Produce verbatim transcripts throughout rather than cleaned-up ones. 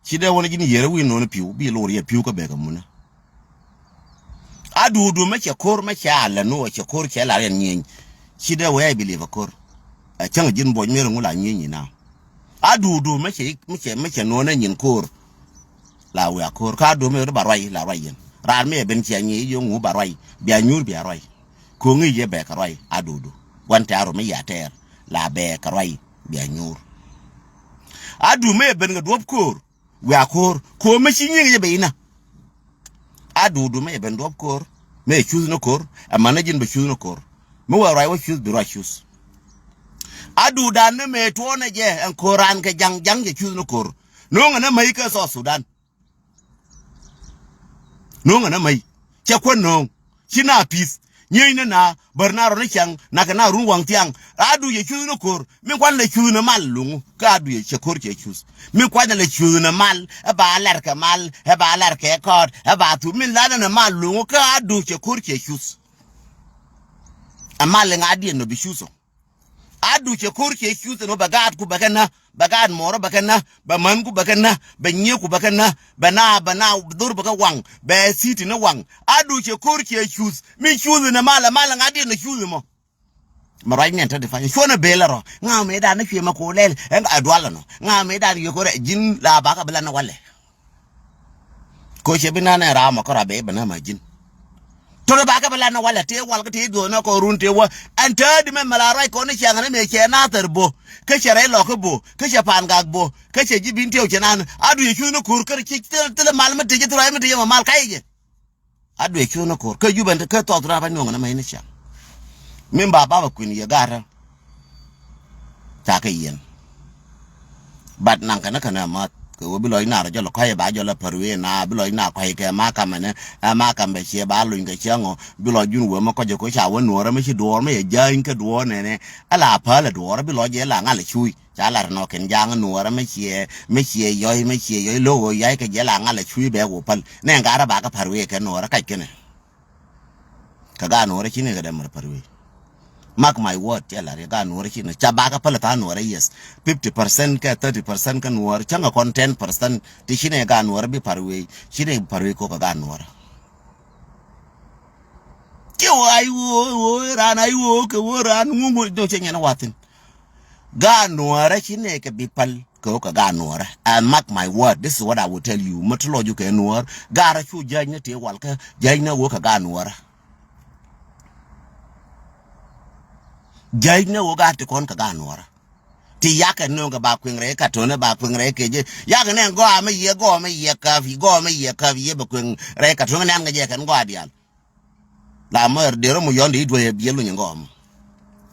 Ci dee wä ni ji̱n yier wi̱i̱ nööni pi̱w, bi lor yɛ pi̱w kä bek amunä. A duudu mɛ cɛ ko̱r, mɛ cɛ a lɛ nu, cɛ ko̱r cɛ lar yɛn nyieny. Ci dee wee a believe a ko̱r. A cäŋ ji̱n buɔc mi ri ŋu la nyieny ina. A duudu mɛ cɛ, mɛ cɛ, mɛ cɛ nööni nyin ko̱r. La wee a ko̱r. Ka a duudu mɛ ri ba ruac, la ruac yɛn. Raar mi ɛ ben cia nyieny yio̱ŋ ŋu ba ruac. Bia nyuur bia ruac. Ko̱ŋi yɛ bɛ kɛ ruac a duudu. Gua̱n tɛ̈r ru mi yia tɛɛr. La bɛ kɛ ruac bia nyuur. A duudu mɛ ɛ ben kɛ duɔ̱p ko̱r. Wiaa ko̱r, ko̱r mi ci nyiŋ jɛ ben inä. A duudu mi jɛ ben duɔ̱p ko̱r, mi jɛ cuth ni ko̱r, ɛ män ni ji̱n bɛ cuth ni ko̱r. Mi wee ruac wä cuth bi ruac cuth. A duudan ni mëë tuɔɔnɛ jɛ ɛn ko̱r raan kɛ ja̱ŋ, ja̱ŋ jɛ cuth ni ko̱r. No̱o̱ŋɛ ni mäc kä South Sudan. No̱o̱ŋɛ ni mäc. Cɛ kuän no̱o̱ŋ. Ci na pi̱th. Nyieny ni na bär na rɔ ni cäŋ na kɛ na run waŋ thiaŋ. A duucɛ cuth ni ko̱r. Min kuan lɛ cuth ni mal luŋu. Kä a duucɛ cɛ ko̱r cɛ cuth. Min kuan lɛ cuth ni mal. Ɛ ba lɛr kɛ mal. Ɛ ba lɛr kɛ kɔɔt. Ɛ ba thu min lanɛ ni mal luŋu. Kä a duucɛ ko̱r cɛ cuth. Ɛ mal in a diɛn nɔ bi cuth ɔ. A duucɛ ko̱r cɛ cuth ɛn ɣöö bɛ gaatku bɛ kɛ nä, bɛ gaat muɔɔrä bɛ kɛ nä, bɛ mänku bɛ kɛ nä, bɛ nyiëëku bɛ kɛ nä, bɛ na, bɛ na dhor bɛ kɛ waŋ, bɛ city ni waŋ. A duucɛ ko̱r cɛ cuth, mi cuth ni malɛ, malɛ ŋa̱diɛn ni cuth mɔ. Mɛ ruac nɛn te di pany, cuɔnɛ bel rɔ, ŋa̱ mëëdan ni cuɛ mɛ ko̱r lɛl, ɛn a dual ɛnɔ, ŋa̱ mëëdan yɛ ko̱r ɛ ji̱n la bakä bi lan ni walɛ. Ko cɛ bi nanɛ ram ɔ kä rɔ bɛ bɛ nä ma ji̱n. Tɔrɔ bakɛ bɛ lan ni walɛ tëë wal kä tëë duɔth nä kɔ run tëë wä. Ɛn täädi mɛ mɛ la ruac kɔn ni ciaŋ ni mɛ cɛ nathɛr bo. Kä cɛ rɛy lɔk kä bo. Kä cɛ pa̱a̱n gak bo. Kä cɛ ji̱ bin tiɛw cɛ nan. A duëë cuth ni ko̱r kä ci thil, thil mal mi tëë ci thil ruac mi tëë cɛ mɛ mal kac jɛ. A duëë cuth ni ko̱r. Kä jupɛ kä thɔɔth ruac pa nuɔ̱ŋ ni mɛ ni ciaŋ. Min ba bapɛ kui̱n yɛ ga̱a̱rä. Ca kɛ yiɛn. But naŋ kɛn kɛn ɛ math kɛ ɣöö bi lɔc naar jɔl kɔ̱a̱c ba jɔl ɛ pär wee na bi lɔc naar kɔ̱a̱c kɛ ma kamɛ ni ɛ ma kamɛ ciɛ ba luny kɛ cäŋ ɔ bi lɔc jun wee mɛ kɔc ɛ ko̱ ca wä nuɔɔrä mi ci duɔɔr mi yɛ ja̱a̱ny kä duɔɔr nɛnɛ. Ala päl ɛ duɔɔrä bi lɔc jɛ la ŋal ɛ cuuc ca lar nɔ kɛn ja̱a̱ŋ nuɔɔrä mi ciɛ mi ciɛ yɔc mi ciɛ yɔc lo̱k ɣöö ya̱c kɛ jɛ la ŋal ɛ cuuc bɛ wä päl nɛ ŋa̱rä ba kɛ pär wee kɛ nuɔɔrä kac kɛnɛ. Kä gaat nuɔɔrä ci ni kɛ dee mär pär wee. Mark my word, cɛ lar yɛ gaat nuɔɔrä ci ni ca bakä päl tha̱a̱ŋ nuɔɔrä, yes. Fifty percent kɛ thirty percent kä nuɔɔrä cäŋ kɔn ten percent ti ci ni gaat nuɔɔrä bi pär wee, ci ni pär wee kok kɛ gaat nuɔɔrä. Ci wä ay wä wä ran ay wä kɛ wä ran ŋuŋ wä dho̱ cɛ nyɛn wathin. Gaat nuɔɔrä ci nɛɛkɛ bi päl kɛ ɣöö kɛ gaat nuɔɔrä. And mark my word, this is what I will tell you. Mä ti lɔc ju kɛ nuɔɔr. Gaarä cu jäc ni tëë wal kä jäc ni ɣöö kɛ gaat nuɔɔrä. Jäc ni ɣöö gaat ti kɔn kɛ gaat nuɔɔrä. Ti yakɛ nööŋkɛ ba kueŋ rɛy kä to̱nɛ ba kueŋ rɛy kɛ jɛ. Yakɛ nɛ gɔaa mi yiɛ gɔaa mi yiɛ käp yi gɔaa mi yiɛ käp yi bɛ kueŋ rɛy kä to̱nɛ nɛn kɛ jɛ kɛn gɔaa diaal. La mär derä mu yɔ̱n di duɔyɛ biɛ luny gɔaa mɔ.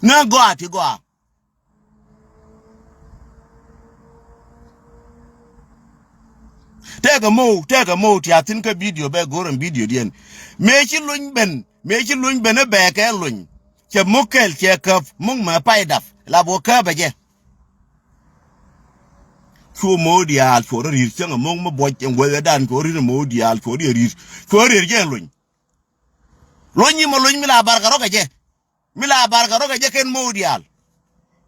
Nɛ gɔaa ti gɔaa. Tɛkɛ mo̱o̱, tɛkɛ mo̱o̱ ti a thi̱n kä bidio bɛ go̱r ɛn bidio diɛn. Mëë ci luny ben, mëë ci luny ben ɛ bɛɛkɛ luny. Cɛ mo̱k kɛl cɛ käp, mo̱k mɛ pay dap, la bɔ käp ɛ jɛ. Cuɔ mo̱o̱ diaal cuɔ rɔ ri̱i̱t cäŋɛ mo̱k mi buɔc ɛn wethe dan cuɔ ri̱i̱t mo̱o̱ diaal cuɔ diɛ ri̱i̱t. Cuɔ ri̱i̱t jɛ luny. Luny imɔ luny mi la barkɛ rɔ kɛ jɛ. Mi la barkɛ rɔ kɛ jɛ kɛn mo̱o̱ diaal.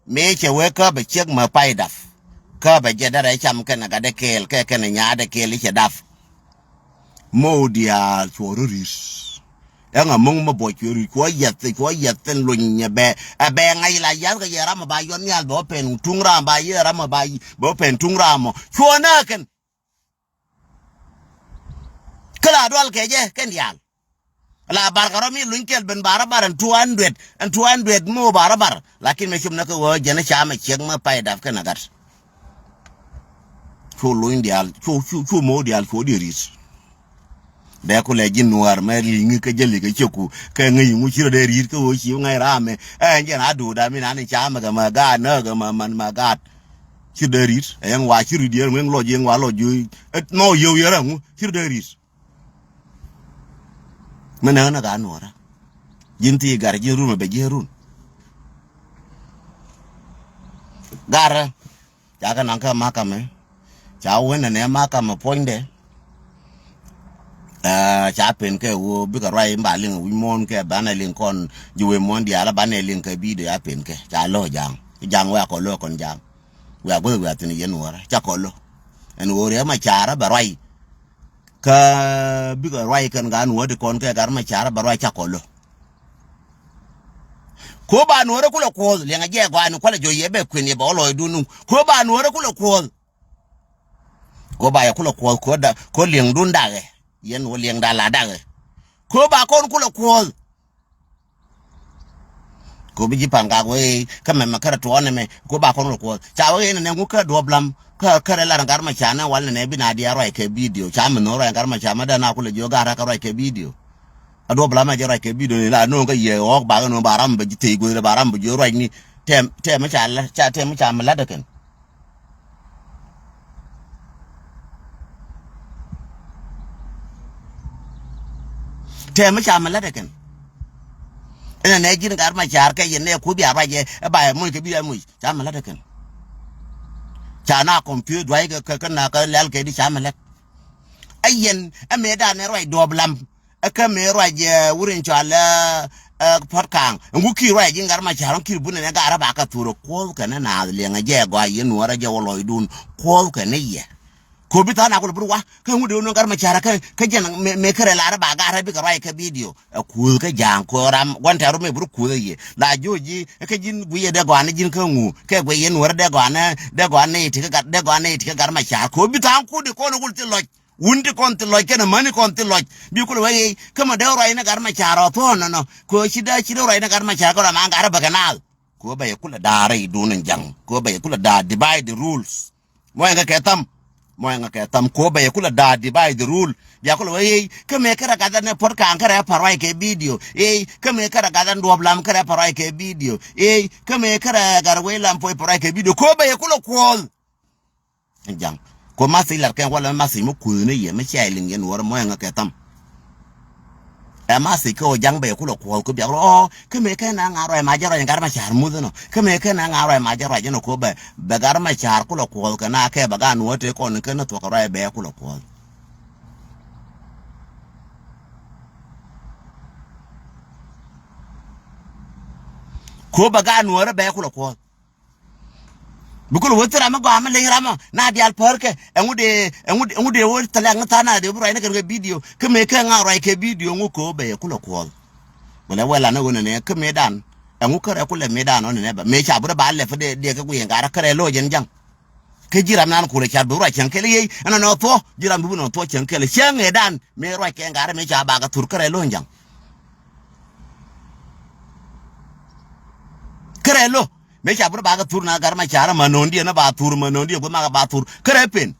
Mëë cɛ wee käpɛ ciek mɛ pay dap. Käpɛ jɛ derɛ cam kɛnɛ gatdɛ kɛɛl kɛ kɛnɛ nyaatdɛ kɛɛl i̱ cɛ dap. Mo̱o̱ diaal cuɔ rɔ ri̱i̱t. Ɛŋ a mo̱ŋ mɛ buɔc cuɛ ri̱i̱t cuɔ yiath cuɔ yiath ɛn luny ɛ bɛ ɛ bɛ ŋa̱c la yiath kɛ yɛ ram ɛ ba yɔn nhial bɛ wä pɛn tuŋ ram ba yɛ ram ɛ ba bɛ wä pɛn tuŋ ram ɔ cuɔ nääkɛn. Kä la dual kɛ jɛ kɛn diaal. La bar kɛ rɔ mi luny kɛl ben bar bar ɛn two hundred ɛn two hundred mi wä bar bar. Lakin mɛ cop nɛ kɛ wä jɛn ca mɛ ciek mɛ pay dap kɛn a gat. Cu luny diaal cu cu cu mo̱o̱ diaal cu diɛ ri̱t. Dee ku lɛ ji̱ nuäär mɛ li̱ŋi kä jäli kä cieku kɛ ŋäc ŋu ci rɔ dee ri̱t kä wä ci ŋäc raamɛ. Ɛn jɛn a duut a mi nan ca mɛ kɛ mɛ gaat nä kɛ mɛ man mɛ gaat. Ci dee ri̱t ɛ yɛn wa ci ri̱t yɛn ŋueŋ lɔc yɛn wa lɔc ji̱. Nɔ yɛw yɛn rɛ ŋu ci rɔ dee ri̱t. Mi nääk ni gaat nuɔɔrä. Ji̱n thii gat ji̱n run mɛ bɛ ji̱n run. Gat rɛ. Ca kɛ naŋ kä makamɛ. Ca wen nɛ nɛ makamɛ puɔ̱nydɛ. Ca pen kɛ ɣöö bikɛ ruac in ba liŋ wi̱c muɔ̱ɔ̱n kɛ banɛ liŋ kɔn ji̱ wee muɔ̱ɔ̱n diaal banɛ liŋ kɛ bidio a pen kɛ ca lo̱ ja̱a̱ŋ. Ja̱a̱ŋ wee a kɔ lo̱ kɔn ja̱a̱ŋ. Wee a guäth wee a thi̱n yɛn nuɔɔrä ca kɔ lo̱. Ɛn ɣöö Riɛk Macar ɛ bɛ ruac. Kä bikɛ ruac kɛn gaat Nuɔ̱ɔ̱ri kɔn kɛ gat Macar ɛ bɛ ruac cakɔlɔ. Ko ba Nuɔ̱ɔ̱ri kulɛ kuɔth liɛŋɛ jɛ gɔaa ni kualɛ jɔ yɛ bɛ kuën yɛ bɛ wä lɔcdun nu. Ko ba Nuɔ̱ɔ̱ri kulɛ kuɔth. Ko ba yɛ kulɛ kuɔth ko da ko liɛŋdun dakɛ. Yɛn wä liɛŋda la dakɛ. Ko ba kɔn kulɛ kuɔth. Ko bi ji̱ Pa̱a̱ŋ gak wee kä mɛmɛ kärɛ tuɔɔk nɛmɛ ko ba kɔn kulɛ kuɔth. Ca wee nɛ nɛ ŋu kä duɔ̱p lam kä kärɛ lar gat Macar nɛ wal nɛ nɛ bi na diaal ruac kɛ bidio. Ca mi no̱o̱ŋ ruac gat Macar mɛ dee na kulɛ jiök gat kä ruac kɛ bidio. A duɔ̱p lam a jɛ ruac kɛ bidio ni la no̱o̱ŋ kä yɛ ɣɔ̱ɔ̱k bakɛ no̱o̱ŋ ba ram bɛ ji̱ thec gueth ba ram bɛ jiök ruac ni. Tɛm tɛm ca la ca tɛm ca mi lat ɛ kɛn. Tɛmɛ ca mi lat ɛ kɛn. Ɛn ɛ nɛ ji̱n gat Macar kɛ yɛn nɛ kuoth bia ruac ɛ ba ɛ moc kɛ bi ɛ moc ca mi lat ɛ kɛn. Ca na kɔmpiöt dua̱c kɛ kɛ kɛ na kɛ lɛl kɛ di ca mi lat. Ɛ yɛn ɛ mëë dan ɛ ruac duɔ̱ɔ̱p lam. Ɛ kä mëë ruac ɛ wur in cɔal ɛ ɛ Puɔ̱t Ka̱a̱ŋ. Ɛŋu ki̱i̱r ruac ji̱n gat Macar ɛŋu ki̱i̱r bun ɛn ɛ gat rɛ ba kɛ thur ɛ kuoth kɛn ɛ naath liɛŋ ɛ jɛ ɛ gɔaa yɛn nuɔ̱ɔ̱r ɛ jɛ wä lɔcdun kuoth kɛn ɛ yɛ. Ko bi tha̱a̱ŋ na kulɛ bi ruac kä ŋut dee wä nuɔ̱ŋ gat Macar kä kä jɛn mëë kärɛ lar ba gat rɛ bikɛ ruac kɛ bidio. Ɛ kuuth kä ja̱a̱ŋ ko ram gua̱n tɛ̈r rɔ mëë bi rɔ kuuth ɛ yɛ la jo̱o̱c ji̱ kä ji̱n gui̱c ɛ dee gɔaa ni ji̱n kä ŋu kɛ guic yɛn nuɔ̱ɔ̱r ɛ dee gɔaa ni dee gɔaa ni ti kä gat dee gɔaa ni ti kä gat Macar. Ko bi tha̱a̱ŋ kut di kɔn ɛ wul thil lɔc wun ti kɔn thil lɔc kɛn ɛ mäni kɔn thil lɔc bi kulɛ wee yey kä mɛ dee ruac ni gat Macar ɔ thuɔ̱ɔ̱n nɔnɔ. Ko ci dee ci dee ruac ni gat Macar kä rɔ ma gat rɛ bɛ kɛ naath. Ko bɛ yɛ kulɛ da̱a̱ rɛy duun in ja̱ŋ ko bɛ yɛ kulɛ da̱a̱ divide the rules. Mɔyɛ ŋa kɛ tham. Mɔyɛ ŋa kɛ tham ko bɛ yɛ kulɛ da̱a̱ divide the rule. Bia kulɛ wee yey kä mëë kärɛ gathɛ ni Puɔ̱t Ka̱a̱ŋ kärɛ pa̱r ruac kɛ bidio. Ey kä mëë kärɛ gathɛ ni Duɔ̱ɔ̱p Lam kärɛ pa̱r ruac kɛ bidio. Ey kä mëë kärɛ gat Wec Lam Puɔ̱c pa̱r ruac kɛ bidio ko bɛ yɛ kulɛ kuɔth. Ja̱ŋ ko mathi lar kɛn walɛ mathi mi kuthni yɛ mi cia iliŋ yɛn wär mɔyɛ ŋa kɛ tham. Ɛ mathi kɛ ɔ ja̱ŋ bɛ kulɛ kuɔth kä biak rɔ kä mëë kɛn na ŋa̱ rɔy ma jɛ rɔy gat Macar muth nɔ kä mëë kɛn na ŋa̱ rɔy ma jɛ rɔy jɛ nɔ ko bɛ bɛ gat Macar kulɛ kuɔth kɛ na kɛ bɛ gat nuɔ̱ɔ̱r tëë kɔn kɛn ni thuɔk kɛ rɔy bɛ kulɛ kuɔth. Ko bɛ gat nuɔ̱ɔ̱r bɛ kulɛ kuɔth. Bi kulɛ wä thil ram mi gɔaa mi leny ram ɔ na diaal pärkɛ. Ɛŋu dee ɛŋu dee ɛŋu dee wä thilɛ ŋi tha̱a̱n na dee bi ruac ni kɛn kɛ bidio kä mëë kɛ ŋa̱ ruac kɛ bidio ŋu kɛ wä bɛ yɛ kulɛ kuɔth. Wälɛ wɛl an ɛ ɣöö nɛnɛ kä mëëdan ɛŋu kärɛ kulɛ mëëdan ɔ nɛnɛ bɛ mëë ca bi rɔ ba lɛp dee dee kɛ guiy ɛn gat rɔ kärɛ lo̱c ɛn ja̱ŋ. Kä ji̱ ram nan kulɛ car bi ruac cäŋ kɛl yey ɛn ɔnɔ thuɔ̱k ji̱ ram bi wun ɔn thuɔ̱k cäŋ kɛl cäŋ ëëdan mëë ruac kɛ gat rɔ mëë ca bakɛ thur kärɛ lo̱c ɛn ja̱ŋ. Kärɛ lo̱c. Mëë ca bi rɔ ba kɛ thur na gat Macar ma no̱o̱ŋdiɛn na ba thur ma no̱o̱ŋdiɛn gua̱th ma kɛ ba thur kärɛ pen.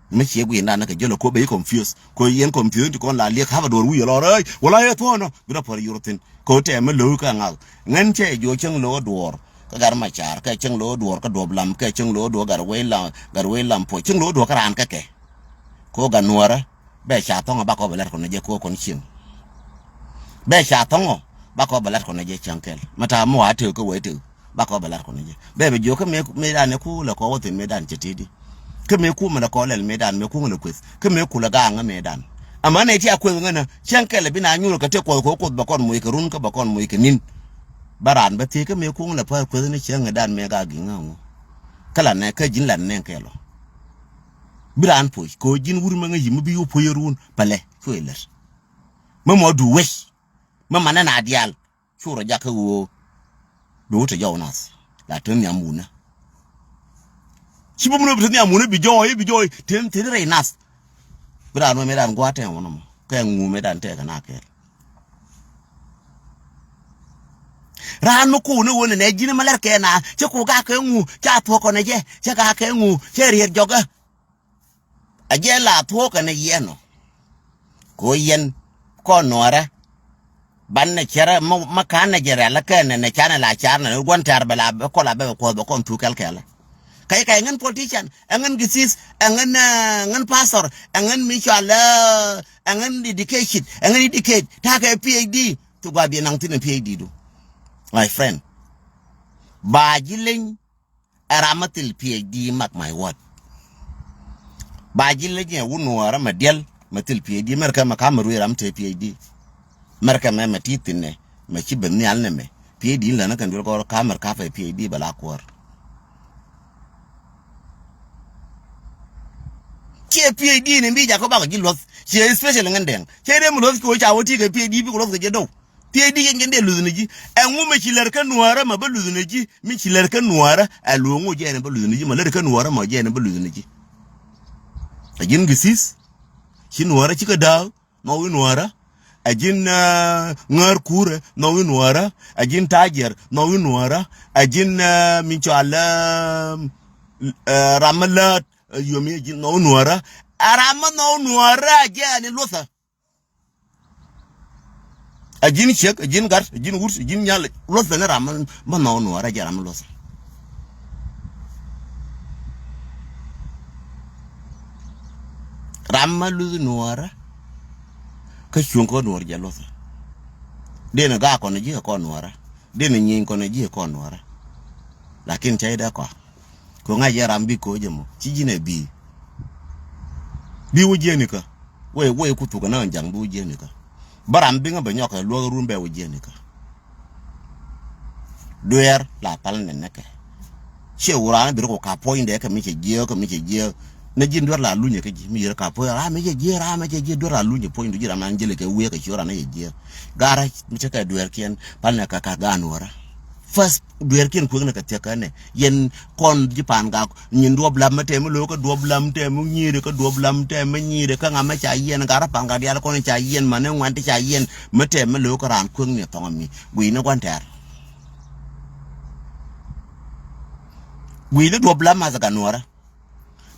Mi ciɛ gui̱i̱ndan ni kɛ jälɛ ko ben confuse ko yɛn confuse ti kɔn la liek hapa duɔ̱ɔ̱r wi̱i̱ ɛ lɔ rɛy wala yɛ thuɔ̱ɔ̱nɔ bi rɔ pär yur thi̱n. Ko tɛmɛ lo̱o̱ kä ŋa̱th ŋän cɛ jo̱o̱ cäŋ lo̱o̱ duɔ̱ɔ̱r kä gat Macar kɛ cäŋ lo̱o̱ duɔ̱ɔ̱r kä Duɔ̱ɔ̱p Lam kɛ cäŋ lo̱o̱ duɔ̱ɔ̱r gat Wec Lam gat Wec Lam Puɔ̱c cäŋ lo̱o̱ duɔ̱ɔ̱r kä raan kä kɛ. Ko gat Nuäärä bɛ ca thɔ̱ŋ ɛ bakɔ bɛ la̱t kɔn ɛ jɛ ko kɔn cieŋ. Bɛ ca thɔ̱ŋ ɔ bakɔ bɛ la̱t kɔn ɛ jɛ cäŋ kɛl mɛ ta̱a̱ mɔ a tëk kä wee tëk. Bakɔ bɛ la̱t kɔn ɛ jɛ bɛ bɛ jiök kä mëë mëëdan ɛ kuulɛ kɔ wä thi̱n mëëdan cɛ tëëdi. Kä mëë kuumɛ lɛ kɔ lɛl mëëdan mëë kuŋɛ lɛ kueth kä mëë kulɛ ga̱a̱ŋ ɛ mëëdan. Amäni ti a kueth ŋänä cäŋ kɛl ɛ bi na nyuur kɛ tëk kuɔth kɛ wä kuoth bɛ kɔn moc kɛ run kä bɛ kɔn moc kɛ ni̱n. Bä raan bä thiec kä mëë kuŋ lɛ päär kueth ni cäŋ ɛ dan mëë ga̱a̱ŋ gi̱ŋ ŋa̱a̱ŋ wä. Kä la nɛ kä ji̱n la nɛ kɛl ɔ. Bi raan puɔc kɛ ɣöö ji̱n wur mi ŋäc yi̱ mi bi wä puɔc ɛ run pälɛ cuɛ lät. Mi mɔ du wec mi manɛ na diaal. Cu rɔ jakä ɣöö bi wä te jɔw nath la te nhiam wunä. Ci bi mun bi te nhiam wunä bi jɔw i̱ bi jɔw i̱ te te rɛy nath. Bi raan wä mëë raan gua̱a̱th tɛm wä nɔmɔ kɛ ŋu mëë dan tɛkɛ na kɛɛl. Raan mi kuuni wä ni nɛ ji̱n mi lɛr kɛ na cä ku gak kɛ ŋu ca thuɔ̱k kɔn ɛ jɛ cä gak kɛ ŋu cä riet jɔkä. A jɛ la thuɔ̱k kɛn ɛ yɛn ɔ. Ko yɛn kɔn nuɔrɛ. Ban nɛ cɛrɛ ma kan nɛ jɛ rɛl kɛ nɛ nɛ canɛ la car nɛ gua̱n tɛr bɛ la bɛ kɔl a bɛ bɛ kuɔth bɛ kɔn thuk kɛl kɛl. Kɛ kɛ ŋän politician, ɛ ŋän gisis, ɛ ŋän ɛ ŋän pastor, ɛ ŋän mi cɔal ɛ ŋän education, ɛ ŋän educate, takɛ PhD. Thuk gua bi naŋ thin ɛ PhD du. My friend. Ba ji̱ leny. Ɛ ram mi thil PhD, mark my word. Ba ji̱ leny ɛ wun wä ram mi diɛl mi thil PhD mɛr kɛ mɛ ka mi ruëë ram mi te PhD. Mɛr kɛ mɛ mɛ ti thin nɛ mɛ ci ben nhial nɛ mɛ PhD in länä kɛn duel kɔr ka mɛr ka pɛ PhD bɛ la kuäär. Ciɛ P H D ni bi jakä bakɔ ji̱ luɔth. Ciɛ especially ŋän dɛŋ. Ciɛ dee mi luɔth kɛ wä ca wä ti kɛ P H D bikɛ luɔth kɛ jɛ dɔw. P H D yɛn jɛn dee luthni ji̱. Ɛŋu mi ci lär kä nuäärä ma bä luthni ji̱. Mi ci lär kä nuäärä. Ɛ luɔ̱ŋ wä jɛ ɛn bä luthni ji̱. Ma lär kä nuäärä ma jɛ ɛn bä luthni ji̱. Ɛ ji̱n githith. Ci nuäärä cikɛ dääk. Nhɔk wi̱i̱ nuäärä. Ɛ ji̱n, eh, ŋäär kuurɛ, nhɔk wi̱i̱ nuäärä. Ɛ ji̱n tajiɛr, nhɔk wi̱i̱ nuäärä. Ɛ ji̱n, eh, min cɔal, eh, eh, ram mi läät, eh, yuɔmi, ɛ ji̱n nhɔk wi̱i̱ nuäärä. Ɛ ram mi nhɔk nuäärä, ɛ jɛ ɛn i̱ luɔthä. Ɛ ji̱n ciek, ɛ ji̱n gat, ɛ ji̱n wut, ɛ ji̱n nyal, luɔthä ni ram mi, mi nhɔk nuäärä, ɛ jɛ ram mi luɔthä. Ram ma luth nuɔɔrä. Kä cuŋ kä nuɔɔr jɛ luthä. Denɛ gaa kɔn ji̱ kɛ kɔn nuɔɔrä. Denɛ nyieeny kɔn ji̱ kɛ kɔn nuɔɔrä. Lakin cä idɛ kɔa. Kɛ ŋa̱c yɛ ram bi koc ɛmɔ ci ji̱n ɛ bi̱i̱. Bi wä jiɛni kä. Wee wee ku thuk ɛn ɣän jaŋ bi wä jiɛni kä. Bä ram biŋä bɛ nyɔk kɛ luäk run bɛ wä jiɛni kä. Dueer la pal nɛn nɛ kɛ. Ciɛ wur raan bi rɔ kɔ ka puɔ̱nydɛ kɛ mi cɛ jiɛ kɛ mi cɛ jiɛ. Nɛ ji̱n duer la lunyɛ kä ji̱ mi yɛr ka puɔ̱ny ram mi cɛ jiɛ ram mi cɛ jiɛ duer la lunyɛ puɔ̱nydu ji̱ ram nan jɛlɛ kɛ wiee kɛ ciö ran nɛ cɛ jiɛ. Garä mi cɛ kɛ dueerkiɛn pal nɛ kɛ ka gaan wärä. First dueerkiɛn kuek nɛ kɛ thiäk kä nɛ yɛn kɔn ji̱ paan gak. Nyin duɔp lam mi tɛm mi lo̱o̱ kä duɔp lam tɛm mi nyi̱i̱ri kä duɔp lam tɛm mi nyi̱i̱ri kä ŋa mi ca yiɛn garä paan gak diaal kɔn ca yiɛn mani ŋuan ti ca yiɛn mi tɛm mi lo̱o̱ kä raan kuek ni thɔŋ mi gui̱ni gua̱n tɛ̈r. Gui̱ni duɔp lam math gat nuɔrä.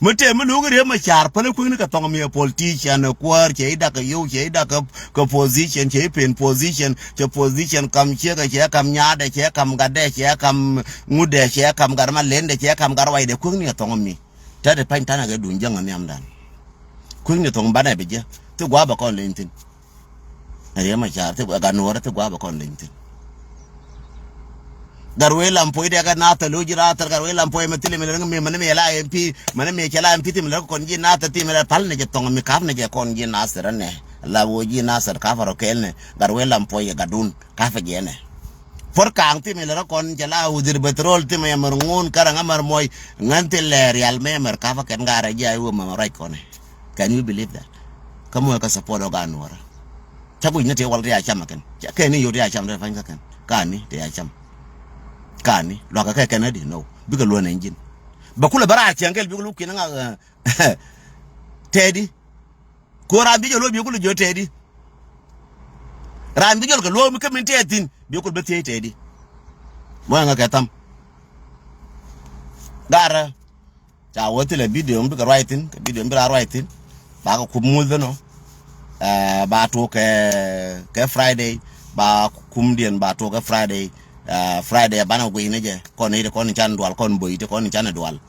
Mi tɛm mi lo̱o̱ kä riek mi caar päl kuek ni kɛ thɔŋ mi ɛ politician ɛ kuäär cɛ i̱ dak kɛ yio̱w cɛ i̱ dak kɛ, kɛ position cɛ i̱ pen position cɛ position kam ciekɛ cɛ kam nyaatdɛ cɛ kam gatdɛ cɛ kam ŋutdɛ cɛ kam gat ma lendɛ cɛ kam gat ruacdɛ kuek ni kɛ thɔŋ mi. Tɛt i̱ pany tanɛ kɛ duny jäŋ ɛ nhiamdan. Kueŋni thok banɛ bi jɛ. Thi gua̱a̱ bɛ kɔn leny thi̱n. Ɛ riɛm a ca̱a̱r thi gat nuɔ̱ɔ̱rä thi gua̱a̱ bɛ kɔn leny thi̱n. Gat wee lam puɔ̱cdɛ kɛ nathɛr lo̱c ji̱ nathɛr gat wee lam puɔ̱c mɛ thilɛ mi lɛ ŋä mi mɛn mi yɛ la M P mɛn mi yɛ cɛ la M P thi mi lɛ kɔn ji̱ nathɛr thi mi lɛ pal nɛ jɛ thɔŋ mi ka̱p nɛ jɛ kɔn ji̱ nathɛr ɛnɛ. La wee ji̱ nathɛr ka̱p rɔ kɛɛl nɛ gat wee lam puɔ̱c yɛ gatdun. Ka̱pä jiɛnɛ. Puɔ̱t ka̱a̱ŋ thimɛ lɛ rɔ kɔn cɛ la wudhir bɛthrol thimɛ yɛ mɛr ŋun kärɛ ŋä mɛr muɔc. Ŋän thil lɛ rial mɛ mɛr ka̱pä kɛn garɛ ji̱ a i̱ wä mɛmɛ ruac kɔnɛ. Can you believe that? Kä muɔc kä support ɔ gaat nuɔrä. Cä guic ni tëë wal tëë a cam ɛ kɛn. Kɛn ni yo̱o̱ tëë a cam tëë pa̱ny kä kɛn. Ka̱n ni tëë a cam. Ka̱n ni luakä kɛ kɛn adi no. Bikɛ luɔ̱n ɛn ji̱n. Bɛ kulɛ bä raar cieŋ kɛl bikɛ luk kiɛn ŋak. Tɛɛdi. Ko raan bi jɛ lo̱ bi kul jiö tɛɛdi. Raan bi jɔl kɛ luɔ̱k mi kä min tɛɛ thi̱n bi kul bi thiec tɛɛdi. Muɔ̱ ɛŋä kɛ tham. Garä ca wä thilɛ bidio mi bikɛ ruac thi̱n kɛ bidio mi bi raan ruac thi̱n. Bakɛ kup muth bänɔ. Ba tuɔk kɛ kɛ Friday ba kumdiɛn ba tuɔk kɛ Friday. Friday banɛ guic ni jɛ kɔn i̱ ti kɔn i̱ can dual kɔn bo̱i̱ ti kɔn i̱ can i̱ dual.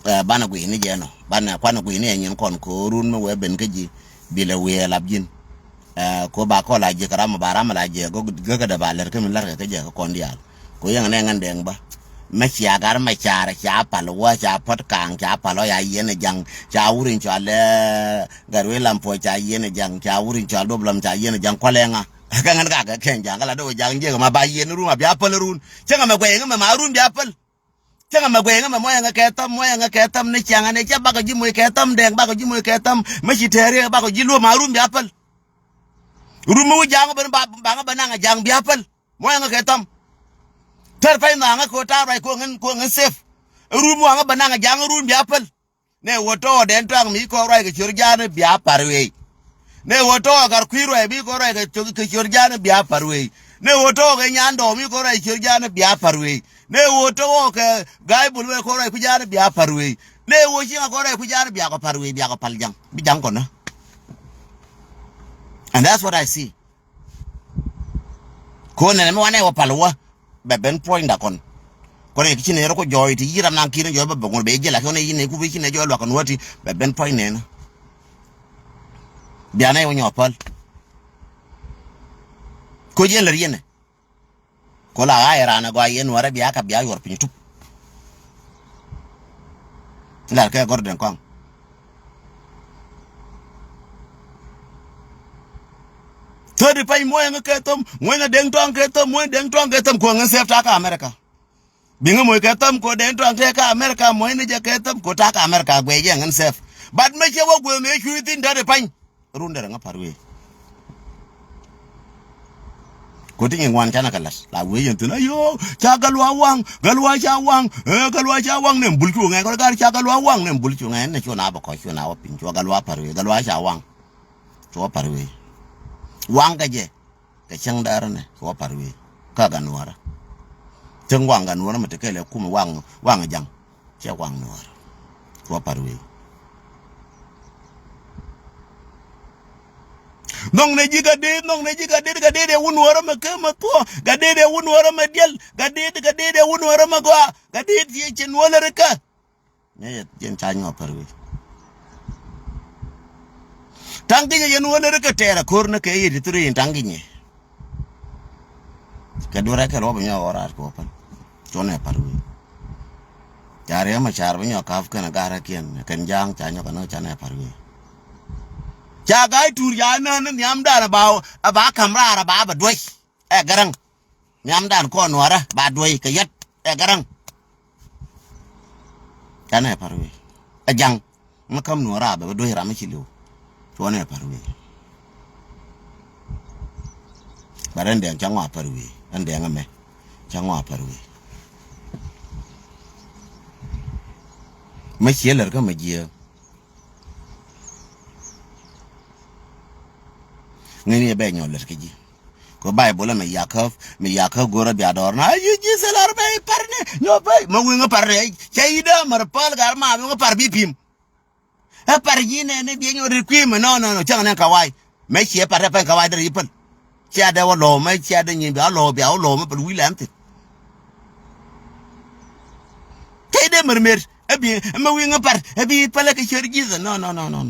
Banɛ guic ni jɛ nɔ banɛ kuanɛ guic ni jɛ nyin kɔn ko̱o̱run mi wee ben kä ji̱. Bilɛ wiee lap ji̱n. Ko ba kɔl a ji̱ kɛ ram ba ram la jiɛ gäkädɛ ba lɛr kä mi la̱rkɛ kä jɛ kä kɔn diaal. Ko yɛŋ nɛ ŋän dɛŋ bä. Mɛ cia gar mɛ car ca pal wä ca pɔt kaŋ ca pal ɔ ya yiɛn ɛ jaŋ ca wuriŋ cɔal ɛ gat wee lam puɔc ca yiɛn ɛ jaŋ ca wuriŋ cɔal duɔp lam ca yiɛn ɛ jaŋ kualɛ ŋa. Kä ŋän kakɛ kɛn jaŋ kä la dee wä jaŋ jiɛk ma ba yiɛn run a bia päl run. Cäŋɛ mɛ guɛy ŋä mɛ ma run bia päl. Cäŋɛ mɛ guɛy ŋä mɛ muɔyɛ ŋä kɛ thäm muɔyɛ ŋä kɛ thäm ni ciaŋ ɛn ɛ cä bakɔ ji̱ muɔy kɛ thäm dɛŋ bakɔ ji̱ muɔy kɛ thäm. Mɛ ci tɛɛri bakɔ ji̱ luɔm ma run bia päl. Run mi wä jaŋ bä ba ŋä bä naŋ jaŋ bia päl. Muɔ̱ɔ̱ŋä kɛ thɔm. Tɛr pɛy nhɔaŋä kɛ ɣöö ta̱a̱ ruac kɛ ɣöö ŋän kɛ ɣöö ŋän safe. Run muɔ̱ɔ̱ŋä bä naŋ ja̱a̱ŋ run bia päl. Nɛ ɣöö tɔɔk dɛn tɔaŋ mi kɔn ruac kɛ ciöt ja̱a̱n bia pa̱r wëë. Nɛ ɣöö tɔɔk kɛ gat kui̱ ruac mi kɔn ruac kɛ ciöt ja̱a̱n bia pa̱r wëë. Nɛ ɣöö tɔɔk kɛ nyan dɔɔk mi kɔn ruac kɛ ciöt ja̱a̱n bia pa̱r wëë. Nɛ ɣöö tɔɔk kɛ ga̱a̱c bul wëë kɔn ruac kui̱ ja̱a̱n bia pa̱r wëë. Nɛ ɣöö cieŋ kɔn ruac kui̱ ja̱a̱n bia kɔ pa̱r wëë bia kɔ pa̱l ja̱ŋ bi ja̱ŋ kɔn nä. And that's what I see. Ko nɛnɛ mi wanɛ wä pal wä bɛ ben puɔ̱ny da kɔn. Kɔn yɛ ki ci nɛ rɔ ko jɔɔy ti yi ram nan ki̱n jɔɔy bɛ bɛ ŋuɔ̱t bɛ jɛ la kɔn yɛ yi nɛ ku bi ci nɛ jɔɔy luak kɔn wä ti bɛ ben puɔ̱ny nɛnɛ. Bia nɛ wä nyɔ pal. Ko jɛ lɛ riɛnɛ. Ko la ɣa̱a̱ yɛ raan ɛ gɔaa yɛn nuäärä bia kap bia yuɔr piny tup. Lar kɛ gɔr den kɔaŋ. Thirty pany muɔ̱ɔ̱ny ŋä kɛ thom muɔ̱ɔ̱ny ŋä deŋ tɔ̱ɔ̱ŋ kɛ thom muɔ̱ɔ̱ny deŋ tɔ̱ɔ̱ŋ kɛ thom kuɔ̱ɔ̱ŋ ŋä sɛp takä America. Biŋä moc kɛ thäm ko dee tuaŋ tëë kä America muɔ̱cni jɛ kɛ thäm ko ta̱kä America guɛc jɛ ŋän sɛp. Bat mɛ cɛ wä gueth mɛ cuy thin däri pany. Run derɛ ŋa pa̱r wee. Ko̱ti nyin wan canɛ kɛ la̱t la wee yɛn thin ayoo ca Gatluak waŋ, Gatluak ca waŋ, eh, Gatluak ca waŋ nɛ bul cu ŋɛn kɔn gar ca Gatluak waŋ nɛ bul cu ŋɛn nɛ cu na bä kɔc cu na wä piny cu Gatluak pa̱r wee Gatluak ca waŋ. Cu wä pa̱r wee. Waŋ kɛ jɛ kɛ cäŋ däärä nɛ cu wä pa̱r wee. Kä Gatnuɔrä. Cäŋ waŋ Gatnuɔrä mɛ te kɛlɛ kumɛ waŋ waŋ jaŋ. Cɛ waŋ nuɔɔr. Cuɔ pa̱r wee. Nhɔknɛ ji̱ Gatdɛt, nhɔknɛ ji̱ Gatdɛt, Gatdɛt ɛ wun nuɔɔrä mɛ kä mɛ thuɔ̱, Gatdɛt ɛ wun nuɔɔrä mɛ diɛl, Gatdɛt, Gatdɛt ɛ wun nuɔɔrä mɛ gɔaa, Gatdɛt ciɛ cɛ nuɔɔr lär kä. Nyɛ yɛ jɛn ca nyuɔ pa̱r wee. Ta̱ŋ gi̱nyɛ yɛn wä lär kɛ tɛɛr a ko̱r ni kɛ yet thuri in ta̱ŋ gi̱nyɛ. Kɛ duɔrɛ kɛ luɔp nyɔ ɣɔr raar kɛ wä pän. Cuɔnɛ pa̱r wee. Ca riɛm a car bi nyɔ ka̱p kɛn a garä kiɛn kɛn ja̱a̱ŋ ca nyɔk kɛ ni canɛ pa̱r wee. Ca ga̱a̱c tuur ca nään ni nhiamdan a ba a ba ka̱m raar a ba bɛ duec. Ɛ gäräŋ. Nhiamdan kɔn nuɔrä ba duɔ̱c kɛ yɛt ɛ gäräŋ. Canɛ pa̱r wee ɛ ja̱ŋ. Ŋä käm nuɔrä bɛ bä duɔ̱c ram mi ci li̱w. Cuɔnɛ pa̱r wee. Bɛ rɛn dɛŋ ca ŋɔa pa̱r wee ɛn dɛŋ ɛmɛ ca ŋɔa pa̱r wee. Mä ciɛ lär kä mä jiääk. Ŋäcni ɛ bɛ nyɔl lät kä ji̱. Kɛ Baibol ɛmɛ yakä, mi yakä go̱rä bia dɔɔr na ji̱ ji̱ thil ar bɛ i̱ parnɛ nyɔ bɛ mɛ wi̱ŋ i̱ parnɛ. Cɛ i̱ dee mär päl gal ma wi̱ŋ i̱ par bi pi̱m. Ɛ par ji̱ nɛɛni biɛ nyɔ ri kui̱ mɛ nɔ nɔ nɔ cäŋ nɛ kawai. Mɛ ciɛ par ɛ pɛn kawai dee ri päl. Cia dee wä lɔw mɛ cia dee nyin bia wä lɔw bia wä lɔw mɛ päl wi̱i̱ lɛn thi̱n. Tey dee mär mer ɛ bi ɛ mɛ wi̱i̱ ŋä par ɛ bi päl ɛ kɛ ciöt ji̱th ɛ nɔ nɔ nɔ nɔ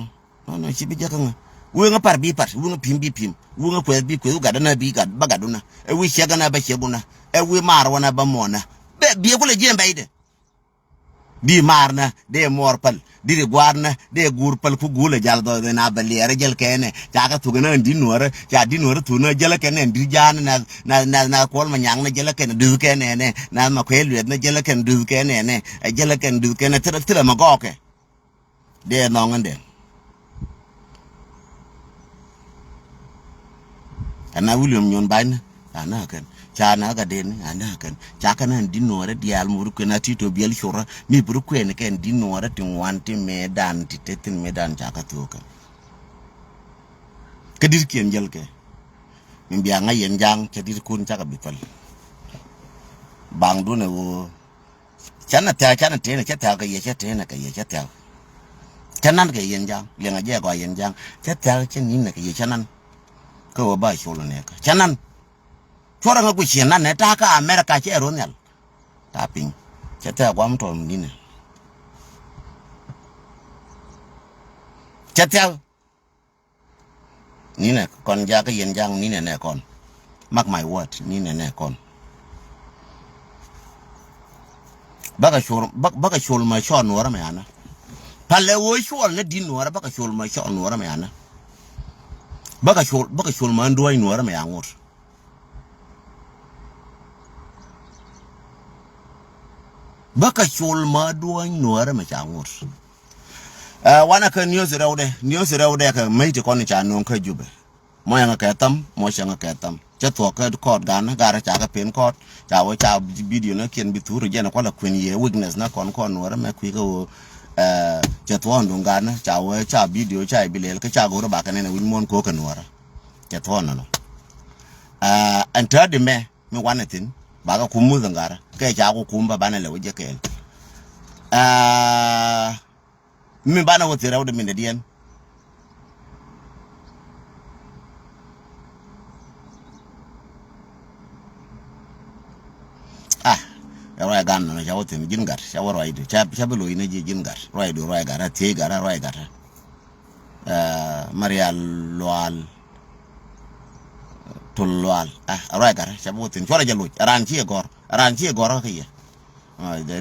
nɔ nɔ ci bi jɛ kä ŋä. Wi̱i̱ ŋä par bi par wi̱i̱ ŋä pi̱m bi pi̱m wi̱i̱ ŋä kuɛth bi kuɛth wi̱i̱ gat ɛ nä bi gat bä gat wunä ɛ wi̱i̱ ciɛk ɛ nä bä ciɛk wunä ɛ wi̱i̱ maar wä nä bä muɔnä. Bɛ biɛ kulɛ jiɛn bɛy dɛ. Di maarnä dee muɔɔr päl di ri gua̱a̱rnä dee guur päl ku guulɛ jal dhɔɔdhɛ na bɛ liɛɛrä jäl kɛɛnɛ. Ca kɛ thuk ɛn ɣän di̱t nuɔ̱ɔ̱rä ca di̱t nuɔ̱ɔ̱rä thuknä jälä kɛn ɛn di̱t ja̱a̱nä nath nath nath nath kuɔl ma nyaŋnä jälä kɛn duth kɛn ɛnɛ nath ma kuɛɛl luɛthnä jälä kɛn duth kɛn ɛnɛ. Ɛ jälä kɛn duth kɛn ɛ thilɛ thilɛ ma gɔɔkɛ. Dee nhɔŋ ɛn dee. Ɛn na William Nyuɔn Bany ni a na kɛn ca na Gatdɛt ni a na kɛn ca kɛn ɛn di̱t nuɔɔrɛ diaal mur kuɛn a ti to biɛl curä mi bur kuɛn kɛn di̱t nuɔɔrɛ ti ŋuan ti mëëdan ti te thi̱n mëëdan ca kä thuɔ̱k kɛn. Kä di̱t kiɛn jäl kɛ mi bia ŋa̱c yɛn ja̱a̱ŋ cɛ di̱t kun cakɛ bi päl. Baŋdun ɛ ɣöö Canɛ thia̱k canɛ tënɛ cä thia̱k kɛ yɛ cä tënɛ kɛ yɛ cä thia̱k. Cä nan kɛ yɛn ja̱a̱ŋ liɛŋɛ jɛ gɔaa yɛn ja̱a̱ŋ cä thia̱k cä ni̱n nɛ kɛ yɛ cä nan. Kä ɣöö ba col nɛ kä cä nan. Cuɔrɛ ŋä guic ciɛ nan nɛ ta̱a̱ kä America cɛ ro̱ nhial. Ta̱a̱ piny cä thia̱k guam tɔn ni̱n nɛ. Cä thia̱k. Ninɛ kɔn jakä yɛn ja̱a̱ŋ ninɛ nɛ kɔn. Mark my word ninɛ nɛ kɔn. Bäkɛ col bäkɛ col ma cɔɔl nuɔrä mɛ anä. Palɛ wee col nɛ di̱t nuɔrä bäkɛ col ma cɔɔl nuɔrä mɛ anä. Bäkɛ col bäkɛ col ma duɔ̱ɔ̱ny nuɔrä mɛ aŋot. Bäkɛ col ma duɔ̱ɔ̱ny nuɔrä mɛ ca ŋot. Ɛ wanɛ kä news rɛwdɛ news rɛwdɛ kɛ mec ti kɔn ca nööŋ kä Jubɛ. Mɔ yɛŋɛ kɛ tham mɔ cɛŋɛ kɛ tham cɛ thuɔ̱k kä kɔɔt ganä garä ca kɛ pen kɔɔt ca wä ca video nä kiɛn bi thur jɛn kualɛ kuën yɛ weakness nä kɔn kɔn nuɔrä mɛ kui̱ kä wä. Ɛ cɛ thuɔ̱k duŋ ganä ca wä ca video ca bi lɛl kä ca go̱rä bakɛ nɛn ɛ wi̱c muɔ̱n ko̱kɛ nuɔrä. Cɛ thuɔ̱k nɔnɔ. Ɛ ɛn täädi mɛ mi wanɛ thi̱n bakɛ kum muth ɛ garä kɛ ca ku kum bä banɛ lɛ wä jɛ kɛɛl. Ɛ Mi banɛ wä thil rɛwdɛ mindɛ diɛn. Ah, ruac gan nɔ ca wä thil ji̱n gat ca wä ruacdu ca ca bi lo̱c ni ji̱ ji̱n gat ruacdu ruac gat a thiec gat a ruac gat a. Marial lual. Tul lual ah ruac gat a ca bi wä thil cuarɛ jɛ loc a ran ci ɛ gɔr a ran ci ɛ gɔr kä yɛ.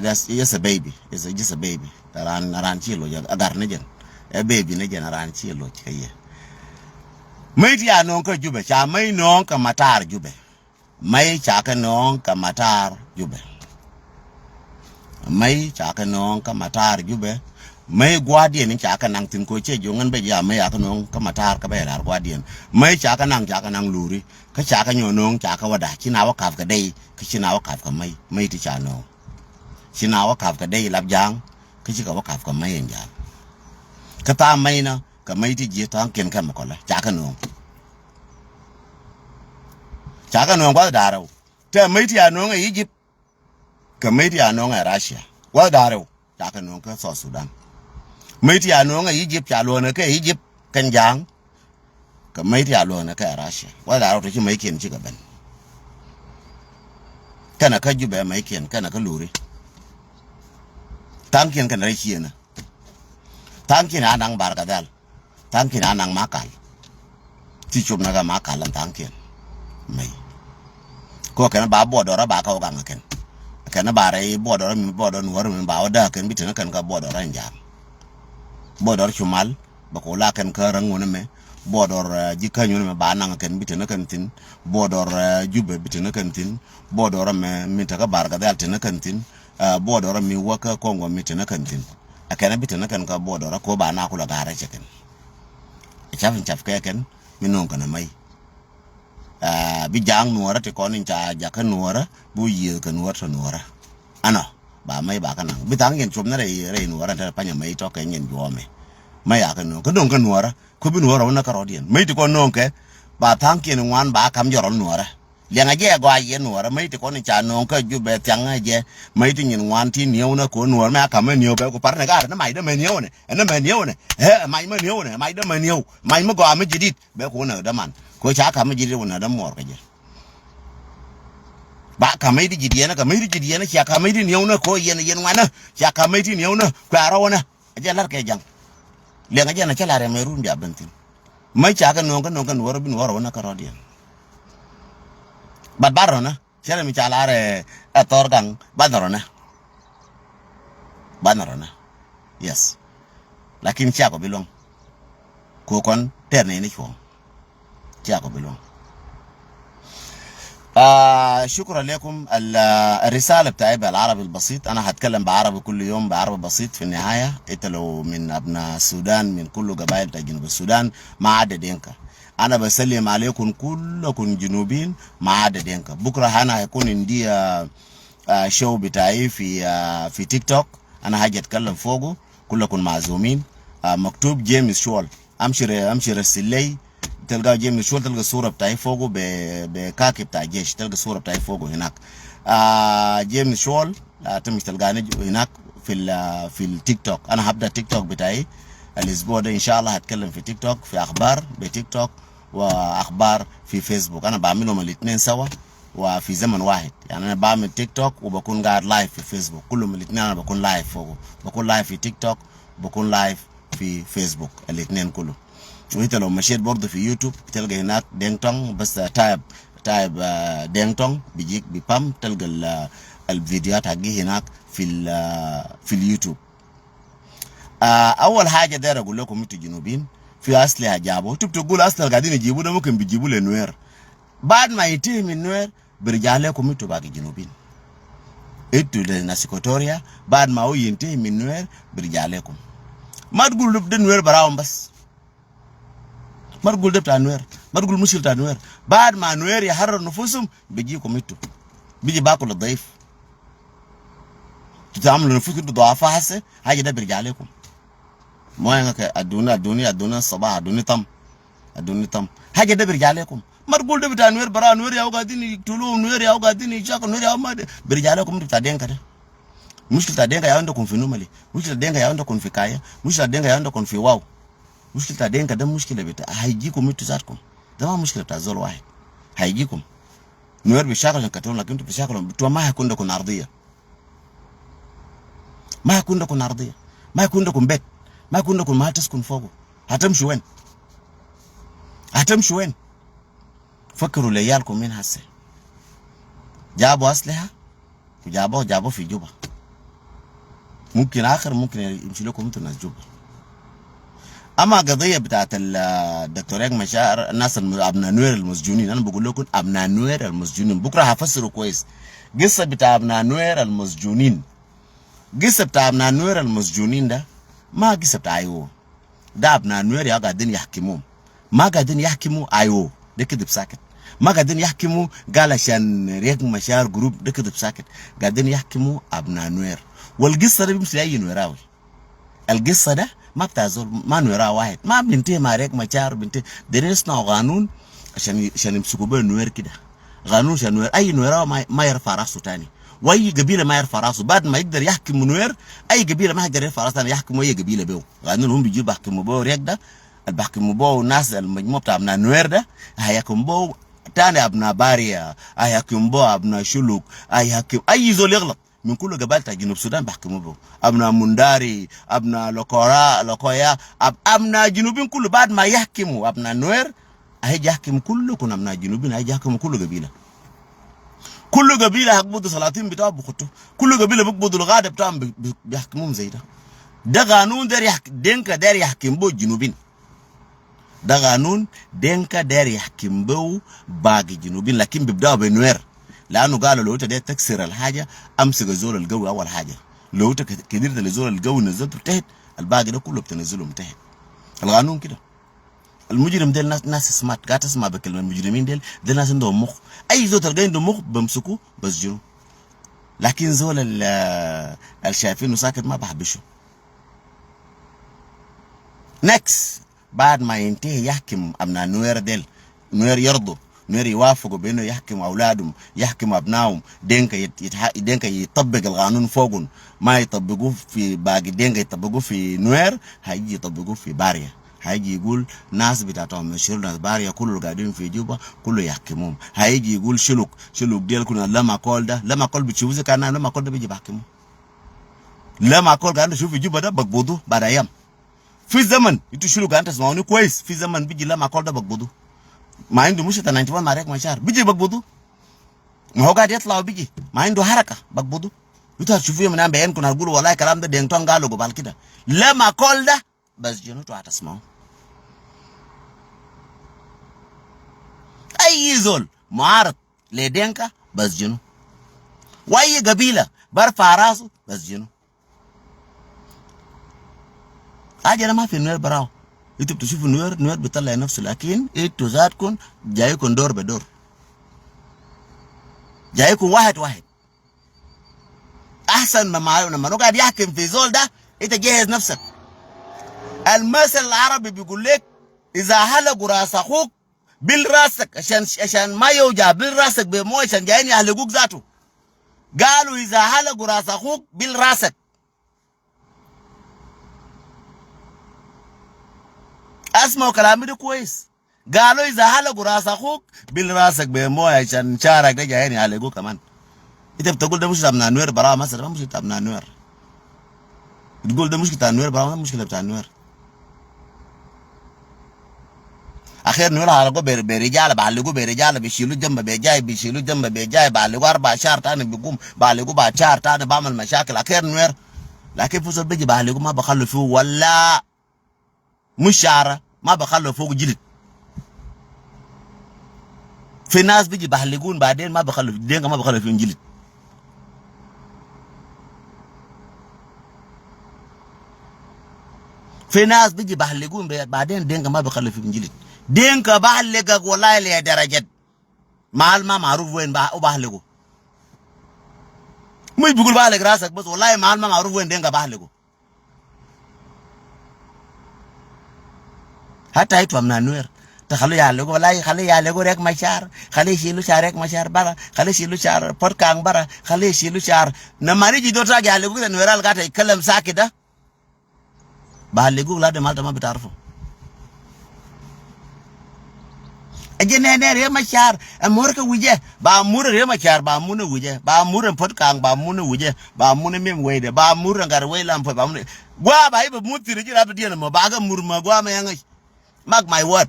That's just a baby. It's a, just a baby. Aran aran ci loc agar ni jɛn. A baby ni jɛn aran ci loc kɛ yɛ. Mɛy ti a nɔŋ kä Jubɛ ca mɛy nɔŋ kä matar Jubɛ. Mɛy ca kɛ nɔŋ kä matar Jubɛ. Mɛy ca kɛ nɔŋ kä matar Jubɛ. Mäi gua̱a̱rdiɛn in ca kɛ naŋ thi̱n kɛ ɣöö ciɛ jiök ŋän bɛ ji̱ a mäi a kɛ nööŋ kä matar kä bɛ lar gua̱a̱rdiɛn. Mäi ca kɛ naŋ, ca kɛ naŋ luri. Kä ca kɛ nyɔk nööŋ, ca kɛ wä da̱a̱, ci na wä ka̱p kɛ dɛy, kä ci na wä ka̱p kɛ mäi, mäi ti ca nööŋ. Ci na wä ka̱p kɛ dɛy lap ja̱a̱ŋ, kä cikɛ wä ka̱p kɛ mäi in ja̱a̱ŋ. Kä tha̱a̱ŋ mäi nä, kɛ mäi ti ji̱ tha̱a̱ŋkiɛn kɛ mɛ kɔlä, ca kɛ nööŋ. Ca kɛ nööŋ gua̱th da̱ŋ rɛw. Tɛ mäi ti a nööŋ ɛ Egypt. Kɛ mäi ti a nööŋ ɛ Russia. Gua̱th da̱ŋ rɛw. Ca kɛ nööŋ kä South Sudan. Mäi ti a nööŋ ɛ Egypt, ca luɔ̱ɔ̱nɛ kɛ Egypt, kɛn ja̱a̱ŋ. Kɛ mäi ti a luɔ̱ɔ̱nɛ kɛ Russia. Gua̱th da̱ŋ rɛw tɔ ci mäikiɛn cikɛ ben. Kɛnɛ kä Jubɛ mäikiɛn, kɛnɛ kä luri. Tha̱a̱ŋkiɛn kɛnɛ rɛy ciënä. Tha̱a̱ŋkiɛn a naŋ Bar Gadhal. Tha̱a̱ŋkiɛn a naŋ Makal. Ti cop nä kɛ Makal ɛn tha̱a̱ŋkiɛn. Mäi. Kɛ ɣöö kɛn ba buɔdɔrä ba kä wä gaŋ kɛn. Kɛn ba rɛy buɔdɔrä mi buɔdɔr Nuɔrä mi ba wä dääk kɛn bi te ni kɛn kä buɔdɔrä in ja̱a̱ŋ. Buɔdɔr Cumal bɛ kɛ wä la kɛn kä Räŋ wä ni mɛ. Buɔdɔr, eh, Jikäny wä ni mɛ ba naŋ kɛn bi te ni kɛn thi̱n. Buɔdɔr, eh, Jubɛ bi te ni kɛn thi̱n. Buɔdɔr ɛmɛ mi te kä Bar Gadhal te ni kɛn thi̱n. Eh, buɔdɔr mi wä kä Koŋgo mi te ni kɛn thi̱n. Ɛ kɛn bi te ni kɛn kä buɔdɔr ɛ kɛ ɣöö ba na kulɛ ga̱a̱r ɛ cɛ kɛn. Ɛ cap in cap kɛ kɛn mi nööŋ kɛn ɛ mäi. Ah, bi ja̱a̱ŋ Nuɔrä ti kɔn in ca jakä Nuɔrä, bi wä yiëëth kɛ Nuɔrä tɔ Nuɔrä. Ɛnɔ, ba mäi ba kä naŋ. Bi tha̱a̱ŋkiɛn cop ni rɛy, rɛy Nuɔrä, te panyɛ mäi tɔ̱ kɛ nyin juɔ̱ɔ̱mɛ. Mäi a kɛ nööŋ, kä nööŋ kä Nuɔrä, kä bi Nuɔrä wä nä kä rɔ̱diɛn. Mäi ti kɔn nööŋ kɛ, ba tha̱a̱ŋkiɛn ŋuan ba ka̱m jɔrɔl Nuɔrä. Liɛŋɛ jɛ gɔaa yɛ Nuɔrä, mäi ti kɔn in ca nööŋ kä Jubɛ thiaŋɛ jɛ, mäi ti nyin ŋuan ti niewä nä kɛ ɣöö Nuɔrä mɛ a ka̱m mɛ niewä bɛ ku parnɛ gaarɛ ni macdä mɛ niewä nɛ, ɛn ni mɛ niewä nɛ. Ɛ, mac mɛ niewä nɛ, macdä mɛ niewä, mac mɛ gɔaa mɛ jadid. Bɛ ku wä näk däman. Kɛ ɣöö ca ka̱m mi ji̱ di wä näk dämuɔɔr kɛ jɛ. Ba ka̱m mi di ji̱ diɛn, ka̱m mi di ji̱ diɛn, cia ka̱m mi di niɛw nä kɛ ɣöö yɛn, yɛn ŋuanä. Cia ka̱m mi di niɛw nä, kua rɔwä nä. A jɛ la̱r kɛ ja̱ŋ. Liɛŋ a jɛ na cä la̱r yɛ mɛ run bia ben thi̱n. Mä ca kɛ nööŋ, kɛ nööŋ, kɛ nuɔɔr, bi nuɔɔr wä nä kä rɔ̱diɛn. Bat bar rɔnä. Cɛ rɛ mi ca lar ɛ, ɛ thɔr gaŋ, banɛ rɔnɛ. Banɛ rɔnɛ. Yes. Lakin cia kɔ bi luɔ̱ŋ. Kɛ kɔn tɛr nɛy ni cuɔ̱ɔ̱ŋ. Cia kɔ bi luɔ̱ŋ. Ah, shukran lekum. Al, ah, risala btai bal arabi al basit. Ana hatkalam ba arabi kulu yom ba arabi basit fi nihaya. Ita lo min abna Sudan, min kulu gabail ta junub Sudan, ma ada Dinka. Ana basallim alaikum kullakum junubin ma ada Dinka. Bukra hana haikun indi, ah, ah, show bitai fi, ah, fi TikTok. Ana haja atkallam fogu. Kullakum mazumin. Ah, maktub James Shual. Amshi re-, amshi rasil lei. Talga James Shual, talga sura bitai fogu be, be kaki bita jesh. Talga sura bitai fogu hinak. Ah, James Shual. Ah, ita mish talgani hinak fil, ah, fil TikTok. Ana habda TikTok bitai al isbu da, inshallah, hatkallam fi TikTok, fi akhbar bi TikTok, wa akhbar fi Facebook. Ana bamilum al itnen sawa, wa fi zaman wahid. Yani ana bamil TikTok, wa bakun gaid live fi Facebook. Kulum al itnen ana bakun live fogu. Bakun live fi TikTok, bakun live fi Facebook, al itnen kulu. Wa ita lo mashet bardu fi YouTube, talga hinak Deng Tong, bas, ah, taib, taib, ah, Deng Tong, bijik bi pam, talga al, ah, al videoat hagi hinak fil, ah, fil YouTube. Ah, awal haja der agul lekum itu junubin, fi asliha jabu. Itu bita gul asliha al gaidin ijibu de mumkin bijibu le Nuer. Baad ma intahi min Nuer, birja lekum itu bagi junubin. Itu le nas Equatoria, baad ma hu intahi min Nuer, birja lekum. Ma tgul de Nuer barahum bas. Ma tgul de bita Nuer. Ma tgul mushkil bita Nuer. Baad ma Nuer yaharrar nufusum, bijikum itu. Biji bakul daif. Itu amlu nufusum itu duafa hase, haja de birja lekum. Moya nga ke aduni, aduni, aduni sabah, aduni tam. Aduni tam. Haja de birja lekum. Ma tgul de bita Nuer bara, Nuer ya hu gaidin iktulu, Nuer ya hu gaidin ishakal, Nuer ya hu ma de. Birja lekum itu bita Denka de. Mushkil bita Denka ya indakum fi Numali. Mushkil bita Denka ya indakum fi Kaya. Mushkil bita Denka ya indakum fi Wau. Mushkil bita Denka de mushkila bita. Haijikum itu zatkum. De ma mushkila bita zol wahid. Haijikum. Nuer bi shakal yan katulum, lakin itu bi shakal, itu ma hakun indakum ardiya. Ma hakun indakum ardiya. Ma hakun indakum bet. Ma hakun indakum mahal taskun fogu. Hatamshu wen? Hatamshu wen? Fakkiru le iyalkum min hase. Jabu asliha, wa jabu, jabu fi Juba. Mumkin akhir, mumkin yimshi lekum itu nas Juba. Ama gadiya bitat al, ah, Doktor Riek Machar, nas al, abna Nuer al musjunin. Ana bagul lekum abna Nuer al musjunin. Bukra hafassiru kwes. Gisa bita abna Nuer al musjunin. Gisa bita abna Nuer al musjunin da. Ma gisa bita I O. Da abna Nuer ya gadin yahkimu. Ma gadin yahkimu I O. De kidib sakit. Ma gadin yahkimu gal ashan Riek Machar group, de kidib sakit. Gadin yahkimu abna Nuer. Wal gisa de bimshi ayi Nuerawi. Al gisa de ma bita zol, ma Nuerawi wahid. Ma binti ma Riek Machar binti. Deri nisnau ganun ashan, ashan imsuku be Nuer kida. Ganun sha Nuer, ay Nuer ma, ma yarfa rasu tani. Wa ay gabila ma yarfa rasu. Baad ma yigdar yahkimu Nuer, ay gabila ma yigdar yarfa rasu tani, yahkimu ay gabila bew. Ganun hum biju bahkimu bew Riek da, al bahkimu bew nas al majmua bita abna Nuer da, hayahkimu bew tani abna Baria, hayahkimu bew abna Shuluk, hayahkimu ay zol yaglat. Min kulu gabail ta Junub Sudan bahkimu bew. Abna Mundari, abna Lokora, Lokoya, ab-, abna Junubin kulu baad ma yahkimu abna Nuer, ahij yahkimu kulu kun abna Junubin, ahij yahkimu kulu gabila. Kulu gabila hakbudu salatin bita bikutu. Kulu gabila bikbudu lgada bita bi-, bi-, bihakimum zai da. Da ganun der yahk-, Denka der yahkim bew Junubin. Da ganun Denka der yahkim bew bagi Junubin, lakin bibdau be Nuer. Lanu galu lo ita der taksir al haja, amsik zol al gawi awal haja. Lo ita ke-, kedirta le zol al gawi nazaltu taht, al bagi da kulu bita nazilum taht. Al ganun kida. Al mujrim del nas, nas smart, gat tasma be kelma mujrimin del, del nas indom mukh. Ay zol talga indom mukh, bamsuku, basjunu. Lakin zol al, al shafinu sakit ma bahbishu. Next, baad ma yintahi yahkim abna Nuer del, Nuer yardu, Nuer yuwafigu be inu yahkim awladum, yahkim abnaum, Denka yit-, yit-, Denka yitabik al ganun fogun, ma yitabiku fi bagi Denka, yitabiku fi Nuer, hayiji yitabiku fi Baria. Hayiji yigul nas bita tom mashuru nas Baria kulu al gadin fi Juba, kulu yahkimum. Hayiji yigul Shuluk, Shuluk del kuna Lama Kol da, Lama Kol bishufu zai kan Lama Kol da biji bahkimu. Lama Kol kan ita shufu fi Juba da bakbudu baad ayam. Fi zaman, itu Shuluk kan tasmauni kwes, fi zaman biji Lama Kol da bakbudu. Ma indu mushkila ta ninety one ma Riek Machar, biji bakbudu. Ma hu gad yatla biji, ma indu haraka, bakbudu. Itu shufu yom nan be en kun gulu wallahi kalam da Deng Tong galu gubal kida. Lama Kol da, basjunu tu atasmau. Ay zol muarid le Denka, basjunu. Wa ay gabila barfa rasu, basjunu. Haja da ma fi Nuer barau. Itu bishufu Nuer, Nuer bitala nafsu, lakin itu zatkun jayikun dor be dor. Jayikun wahid wahid. Ahsan ma, ma, ma hu gad yahkim fi zol da, ita jehiz nafsak. Al masal al arabi bigul lek, iza halagu ras akhuk, bil rasik, ashan, ashan ma yawja, bil rasik be moy, ashan jayin yahliguk zatu. Galu iza halagu ras akhuk, bil rasik. Asmau kalami da kwes. Galu iza halagu ras akhuk, bil rasik be moy, ashan sharak da jayin yahligu kaman. Ita bitagul da mushkila ta Nuer barau, ma sara mushkila ta Nuer. Bitagul da mushkila ta Nuer barau, ma mushkila ta Nuer. Akher Nuer halagu be, be rijala, bahligu be rijala, bishilu jamba be jay, bishilu jamba be jay, bahligu arba shar tani bigum, bahligu baad shar tani bamal mashakil. Akher Nuer. Lakin fi zol biji bahligu ma bakhalu fiu wala. Mushara ma bakhalu fiu jilid. Fi nas biji bahligun baden ma bakhalu, Denka ma bakhalu fiu jilid. Fi nas biji bahligun be, baden Denka ma bakhalu fiu jilid. Denka bahligak wallahi le darajat. Mahal ma maruf wen ba, u bahligu. Mush bigul bahlig rasak bas, wallahi mahal ma maruf wen Denka bahligu. Hata itu amna Nuer. Ta khalu yahligu, wallahi khalu yahligu Riek Machar. Khalu yishilu shar Riek Machar bara. Khalu yishilu shar Port Kang bara. Khalu yishilu shar. Na mari jido ta yahligu kida Nuer al gata yitkalam sakit da. Bahligu ladi mal ta ma bitarifu. Aje ne, ne Riek Machar, amur ke wije, ba amur Riek Machar, ba amur ne wije, ba amur ne Port Kang, ba amur ne wije, ba amur ne Mim Wei de, ba amur ne Ngar Wei Lam Poi, ba amur ne. Gua ba ibe muti ne jira bi diene mo, ba ga mur ma gua ma yangai. Mark my word.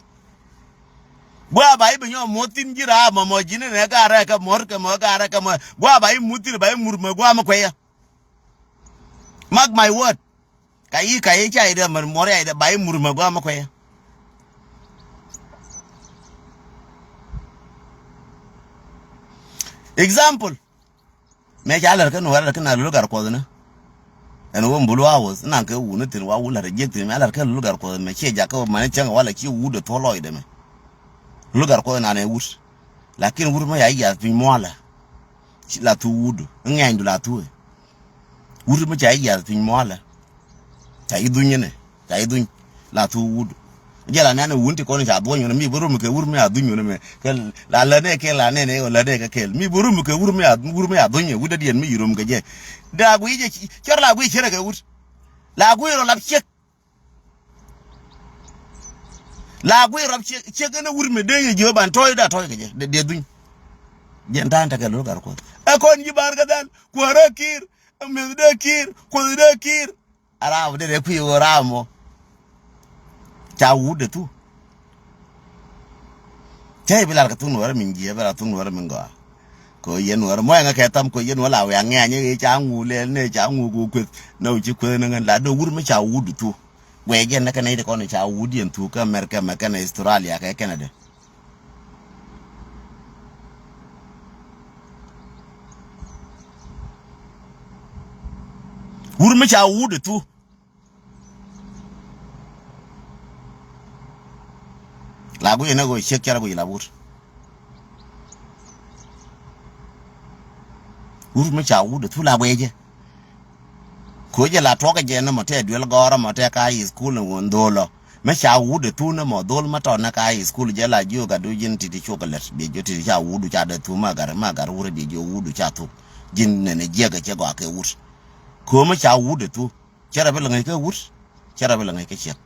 Gua ba ibe nyo muti ne jira mo, mo jine ne ga re ka mor ke mo ga re ka mo. Gua ba ibe muti ne ba ibe mur ma gua ma kweya. Mark my word. Ka yi, ka yi ca yi dɛ mɛr mɔri a yi dɛ ba yi mur mɛ gua mɛ kuɛ. Example. Mɛ ca lɛr kä nuɔrɛ lɛr kä na lul gar kuɔth ni. Ɛn ɣöö mi bul wa wuɔth naŋ kɛ wutni thi̱n, wa wut la̱t ɛ jiäk thi̱n, mi a la̱t kɛ Lul Gatkuɔth ɛmɛ, ciɛ jakä mani cäŋ walɛ ci wut ɛ thuɔ̱k lɔcdɛ mɛ. Lul Gatkuɔth ɛnan ɛ wut. Lakin wut mi ca yiath piny muɔ̱ɔ̱lɛ, la thuk wutdu, ŋɛɛnydu la thuk ɛ. Wut mi ca ji̱ yiath piny muɔ̱ɔ̱lɛ, ca ji̱ dhuny inɛ, ca ji̱ dhuny, la thuk wutdu. Jɛ la nɛn ɛ wun ti kɔn ca dhuɔ̱ny wun, mi bi rom kɛ wut mi a dhuny wun mɛ. Kɛ la lät nɛ kɛl, la nɛn ɛ lät nɛ kɛ kɛl. Mi bi rom kɛ wut mi a, wut mi a dhuny ɛ, wut dädiɛn mi yi rom kɛ jɛ. Da guiy jɛ, cär la guiy cär kɛ wut. La guiy rɔ lap ciek. La guiy rap ciek, ciek ɛn a wut mi dee yɛ jiö ban tɔy da tɔy kɛ jɛ, dee, dee dhuny. Jɛn ta̱a̱n tekɛ Lul Gatkuɔth. Ɛ kɔn ji̱ bar kɛ dhɛl, kuäärä Kiir, ɛ meth dee Kiir, kuoth dee Kiir. A raam dee rɛ kui̱ ɣöö raam mɔ. Ca wut dee thu. Cä i̱ bi lar kɛ thuk Nuäärä min jiɛ, bi lar thuk Nuäärä min gɔaa. Kɛ ɣöö yɛn Nuäärä mɔ ɛŋɛ kɛ tham, kɛ ɣöö yɛn Nuäärä la wiaa ŋɛ̈ny i̱ ca ŋu lɛl ni ca ŋu ku kueth. Ni ɣöö ci kueth ni ŋän la dee wut mi ca wut dee thu. Guɛc jɛn ni kɛn nɛy ti kɔn ca wut yɛn thuk kä America mɛ kɛn Australia kɛ Canada. Wut mi ca wut dee thu. La guic ɛn ɛ ɣöö ciek cär guic la wut. Wut mi ca wut dee thu la guic jɛ. Kɛ ɣöö jɛ la tuɔkä jɛ ni mɔ tɛ duel gɔ̱rä mɔ tɛ ka high school ni ɣöö dho̱lɔ. Mi ca wut dee thu ni mɔ dhol ma tɔt ni ka high school jɛ la jiök gat du ji̱n ti̱ti̱ cukɛ lät biɛ jiök ti̱ti̱ ca wut du ca dee thu ma gat ma gat wut biɛ jiök wut du ca thu. Ji̱n nɛn jiɛk cɛ gɔaa kɛ wut. Kɛ ɣöö mi ca wut dee thu. Cɛ rɛ bi lɛ ŋäc kä wut, cɛ rɛ bi lɛ ŋäc kä ciek.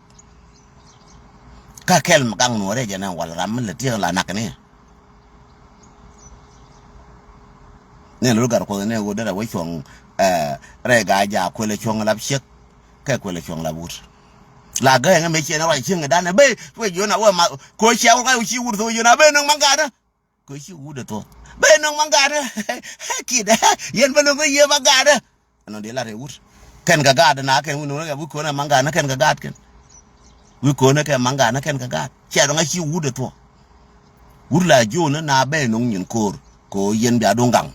Kä kɛl mi gaŋ Nuɔɔrɛ jɛ nɛ wal ram mi lɛ tiek la nak ni. Ni Lul Gatkuɔth ni ɣöö derɛ wä cuɔ̱ŋ, eh, rɛy gaa ja kuël cuɔ̱ŋ lap ciek kɛ kuël cuɔ̱ŋ lap wut. La gäi ŋä mëë ciɛ ni ruac cieŋ dan ɛ ben wee jiön a wee ma ko ciɛ wä ŋa̱c wä ci wut thok jiön a ben nöŋ maŋ gaatdä. Kɛ ci wut ɛ thuɔ̱k. Bɛ nöŋ maŋ gaatdä. Kidɛ. Yɛn bä nöŋ kä yiëë maŋ gaatdä. Ɛnɔ dee lat ɛ wut. Kɛn kɛ gaatdä na kɛn wut nöŋ kɛ wut ko̱nɛ maŋ gaatdä kɛn kɛ gaat kɛn. Wut ko̱nɛ kɛ maŋ gaatdä kɛn kɛ gaat. Cɛ dɔŋ a ci wut ɛ thuɔ̱k. Wut la jiöönä na bɛ nöŋ nyin ko̱o̱r. Kɛ ɣöö yɛn bia duŋ gaŋ.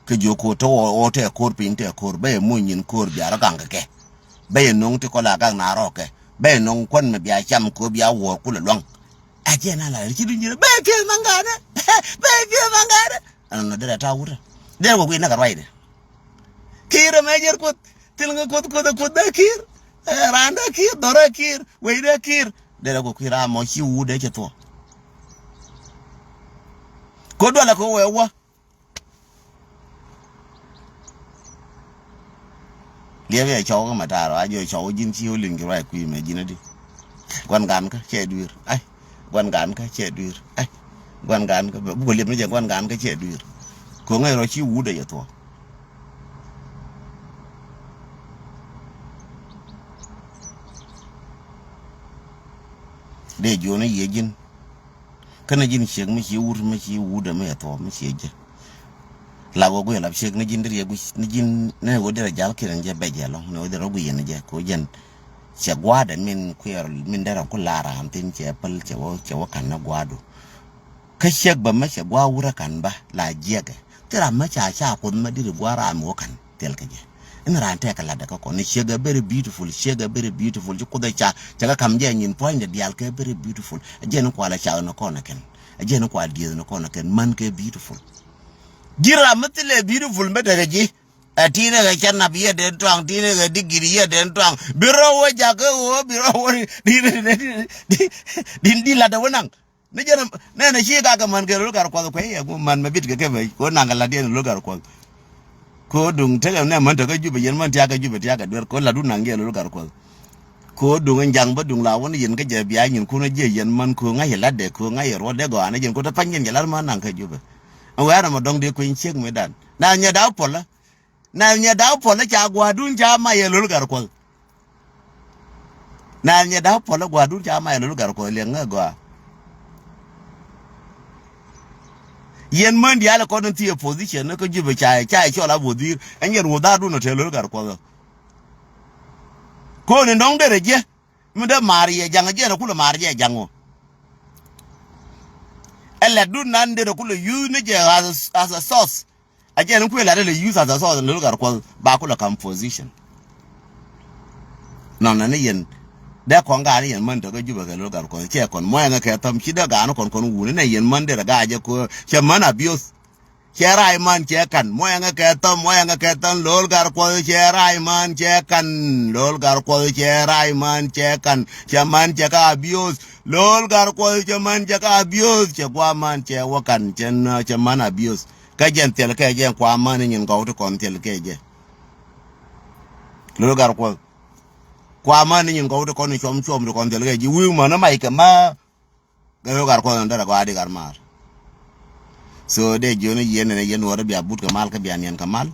Kä jiök ko̱o̱r te ɣɔɔ, ɣɔɔ te ko̱o̱r piny te ko̱o̱r, bɛ moc nyin ko̱o̱r bia rɔ gaŋ kɛ kɛ. Bɛ yɛ no̱ŋ ti kɔn la gaŋ na rɔɔkɛ. Bɛ yɛ no̱ŋ kuän mi bia cam ko̱o̱r bia wuɔ̱ɔ̱r kulɛ luaŋ. A jɛ na la ri ci duny ji̱n bɛ pieth maŋ ga̱a̱nä. Bɛ pieth maŋ ga̱a̱nä. Ɛn nɔ derɛ ta̱a̱ wutä. Derɛ wä guiy näk a ruacdɛ. Kiir ɛmɛ jɛr kuoth. Thil ŋä kuoth kuoth ɛ kuoth dee kiir. Ɛ raan dee kiir, dhɔr ɛ kiir, wec dee kiir. Derɛ wä kui̱ ram mɔ ci wut dee cɛ thuɔ̱k. Ko̱ dualɛ ko̱ wee wä. Liɛp yɛ cɔw kä matar wa jiɔ cɔw ji̱n ci wä liŋ ci ruac kui̱ mɛ ji̱n adi. Guan gan kä cɛ dui̱r ai. Guan gan kä cɛ dui̱r ai. Guan gan kä bukɔ liɛp ni jɛ guan gan kä cɛ dui̱r. Ko̱ŋɛ rɔ ci wut ɛ yɛ thuɔ̱k. Dee jiɔni yiëë ji̱n. Kä ni ji̱n ciek mi ci wut mi ci wut mi ɛ thuɔ̱k mi ci jɛ. Lak wä guic lap ciek ni ji̱n deri guic ni ji̱n ni wä deri jal kiɛn jɛ bɛ jɛ lɔŋ ni wä deri guic yɛn jɛ ko jɛn. Cɛ gua̱a̱dɛ min kuɛɛr min derɛ ku la raan thin cɛ päl cɛ wä cɛ wä ka̱n ni gua̱a̱du. Kä ciek bä mi cɛ gua̱a̱ wurä ka̱n bä la jiɛkɛ. Thil ram mi ca ca kuoth mi diri gua̱a̱ ram wä ka̱n thil kɛ jɛ. Ɛn raan tɛk kɛ latdɛ kä kɔn ni ciek ɛ very beautiful, ciek ɛ very beautiful. Ci kuoth ɛ ca cɛ kɛ ka̱m jɛ nyin puɔ̱nydɛ diaal kɛ very beautiful. Ɛ jɛn kual ɛ cak ni kɔn ɛ kɛn. Ɛ jɛn kual dieth ni kɔn ɛ kɛn män kɛ beautiful. Ji̱ ram mi thilɛ beautiful mi tekɛ ji̱. Ɛ ti̱i̱n ɛ kɛ cɛ nap yɛ den tɔaŋ, ti̱i̱n ɛ kɛ digiri yɛ den tɔaŋ. Bi rɔ wä jakä ɣöö bi rɔ wä di di di di di latdɛ wä naŋ. Ni jɛn nɛnɛ ci kakɛ man kɛ Lul Gatkuɔth kuɛ yɛ ŋu man mɛ bit kɛ kɛ mɛ ko naŋ kɛ lat yɛn Lul Gatkuɔth. Ko duŋ tekɛ nɛ män tekä Jubɛ yɛn män tiakä Jubɛ tiakä duer ko latdu naŋ yɛ Lul Gatkuɔth. Ko duŋ in jaŋ bä duŋ la wä ni yɛn kä jɛ bia nyin kun jiɛ yɛn män ko ŋa̱c yɛ latdɛ ko ŋa̱c yɛ ruɔtdɛ gɔaa ni yɛn ko te pa̱ny yɛn jɛ lat män naŋ kä Jubɛ. Ɛn wɛ̈ɛ̈r ɛmɔ dɔ̱ŋ dee kueny ciek mëëdan na nyɛ da̱w puɔlä. Na nyɛ da̱w puɔlä ca gua̱a̱dun ca mac yɛ Lul Gatkuɔth. Na nyɛ da̱w puɔlä gua̱a̱dun ca mac yɛ Lul Gatkuɔth liɛŋ ŋä gɔaa. Yɛn män diaal ɛ kɔn in thiee position ni kä Jubɛ ca ca cɔl a wudhiir ɛn yɛn wudhaardun ɔ te Lul Gatkuɔth ɔ. Ko̱n in dɔ̱ŋ derɛ jiɛ mi dee maar yɛ ja̱ŋ ɛ jiɛn ɛ kulɛ maar yɛ ja̱ŋ ɔ. Ɛ lɛtdun nan derɛ kulɛ yuuth ni jɛ as a, as a source. A jɛn kuëë lat ilɛ use as a source in Lul Gatkuɔth ba kulɛ kam position. Nɔnɛ ni yɛn dee kɔn gaat ni yɛn män te kä Jubɛ kɛ Lo̱l Gatkuɔth cɛ kɔn muɔyɛ ŋɛ kɛ thäm ci dee gaat ni kɔn kɔn wuni ni yɛn män derɛ gaat jɛ kɛ cɛ män abuse. Cɛ ray man cɛ kan muɔyɛ ŋɛ kɛ thäm muɔyɛ ŋɛ kɛ thäm Lo̱l Gatkuɔth cɛ ray man cɛ kan. Lo̱l Gatkuɔth cɛ ray man cɛ kan cɛ man cɛ ka abuse. Lo̱l Gatkuɔth cɛ man cɛ ka abuse cɛ gua man cɛ wä kan cɛ cɛ man abuse. Kä jɛn thil kɛ jɛ kua man ni nyin gɔw ti kɔn thil kɛ jɛ. Lo̱l Gatkuɔth kua man ni nyin gɔw ti kɔn cuɔm cuɔm ti kɔn thil kɛ ji̱ wi̱i̱ män ni mac kɛ ma. Gɛ wek ar kuɔth ni derɛ gɔaa di gar maar. So dee jiön ni yien ni yien wä ri bia but kɛ mal kä bia niɛn kɛ mal.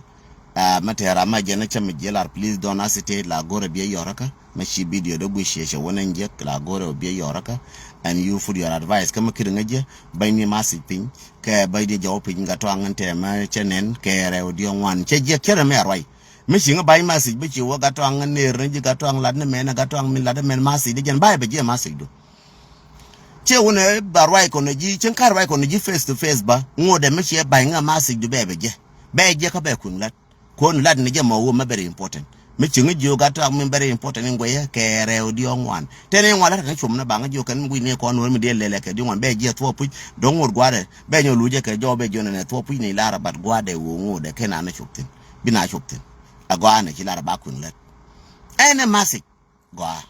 Mɛ tɛɛr ama jɛn ni cä mi jiɛl ar please don't hesitate la go̱rɛ bia yɔrä kä mɛ ci video dee guic ciɛ cɛ wä ni jiɛk la go̱rɛ bia yɔrä kä. And you put your advice kä mɛ kiri ŋä jiɛ bäny ni message piny kɛ bäny di jɔw piny gat tɔaŋ ni tɛmɛ cɛ nɛn kɛ rɛw diɔ ŋuan cɛ jiɛk cɛ rɛ mɛ ruac. Mi ci ŋä ba̱ny message bi ci wä gat tɔaŋ ŋä ner ni ji̱ gat tɔaŋ lat ni mɛn gat tɔaŋ min lat ni mɛn message di jɛn ba̱y bɛ jiɛ message du. Ciɛ wunɛ ba ruac kɔn ji̱ cieŋ ka̱r ruac kɔn ji̱ face to face ba ŋot dɛ mi ciɛ ba̱ny ŋä message du bɛ bɛ jiɛ bɛ jiɛ kä bɛ kui̱ŋ lat. Kuɔn lat ni jɛ mɔ wä mɛ very important. Mi ci ŋä jiö gat tɔaŋ min very important in guɛyɛ kɛ rɛw diɔ̱ɔ̱ŋ wan tɛn in wan lat kɛ cum ni baŋ jiö kɛn mi gui̱c ni kɔn wä mi diɛ lɛlɛ kɛ diɔ̱ɔ̱ŋ wan bɛ jiɛ thuɔ puc. Dɔ̱ŋ ŋot gua̱dɛ bɛ nyɔ luc jɛ kɛ jɔw bɛ jiö nɛ nɛ thuɔ puc ni lar bat gua̱dɛ wä ŋot dɛ kɛn an ni cop thin. Bi na cop thin. A gɔaa ni ci lar ba kui̱ŋ lät. Ɛn ɛ message gɔaa.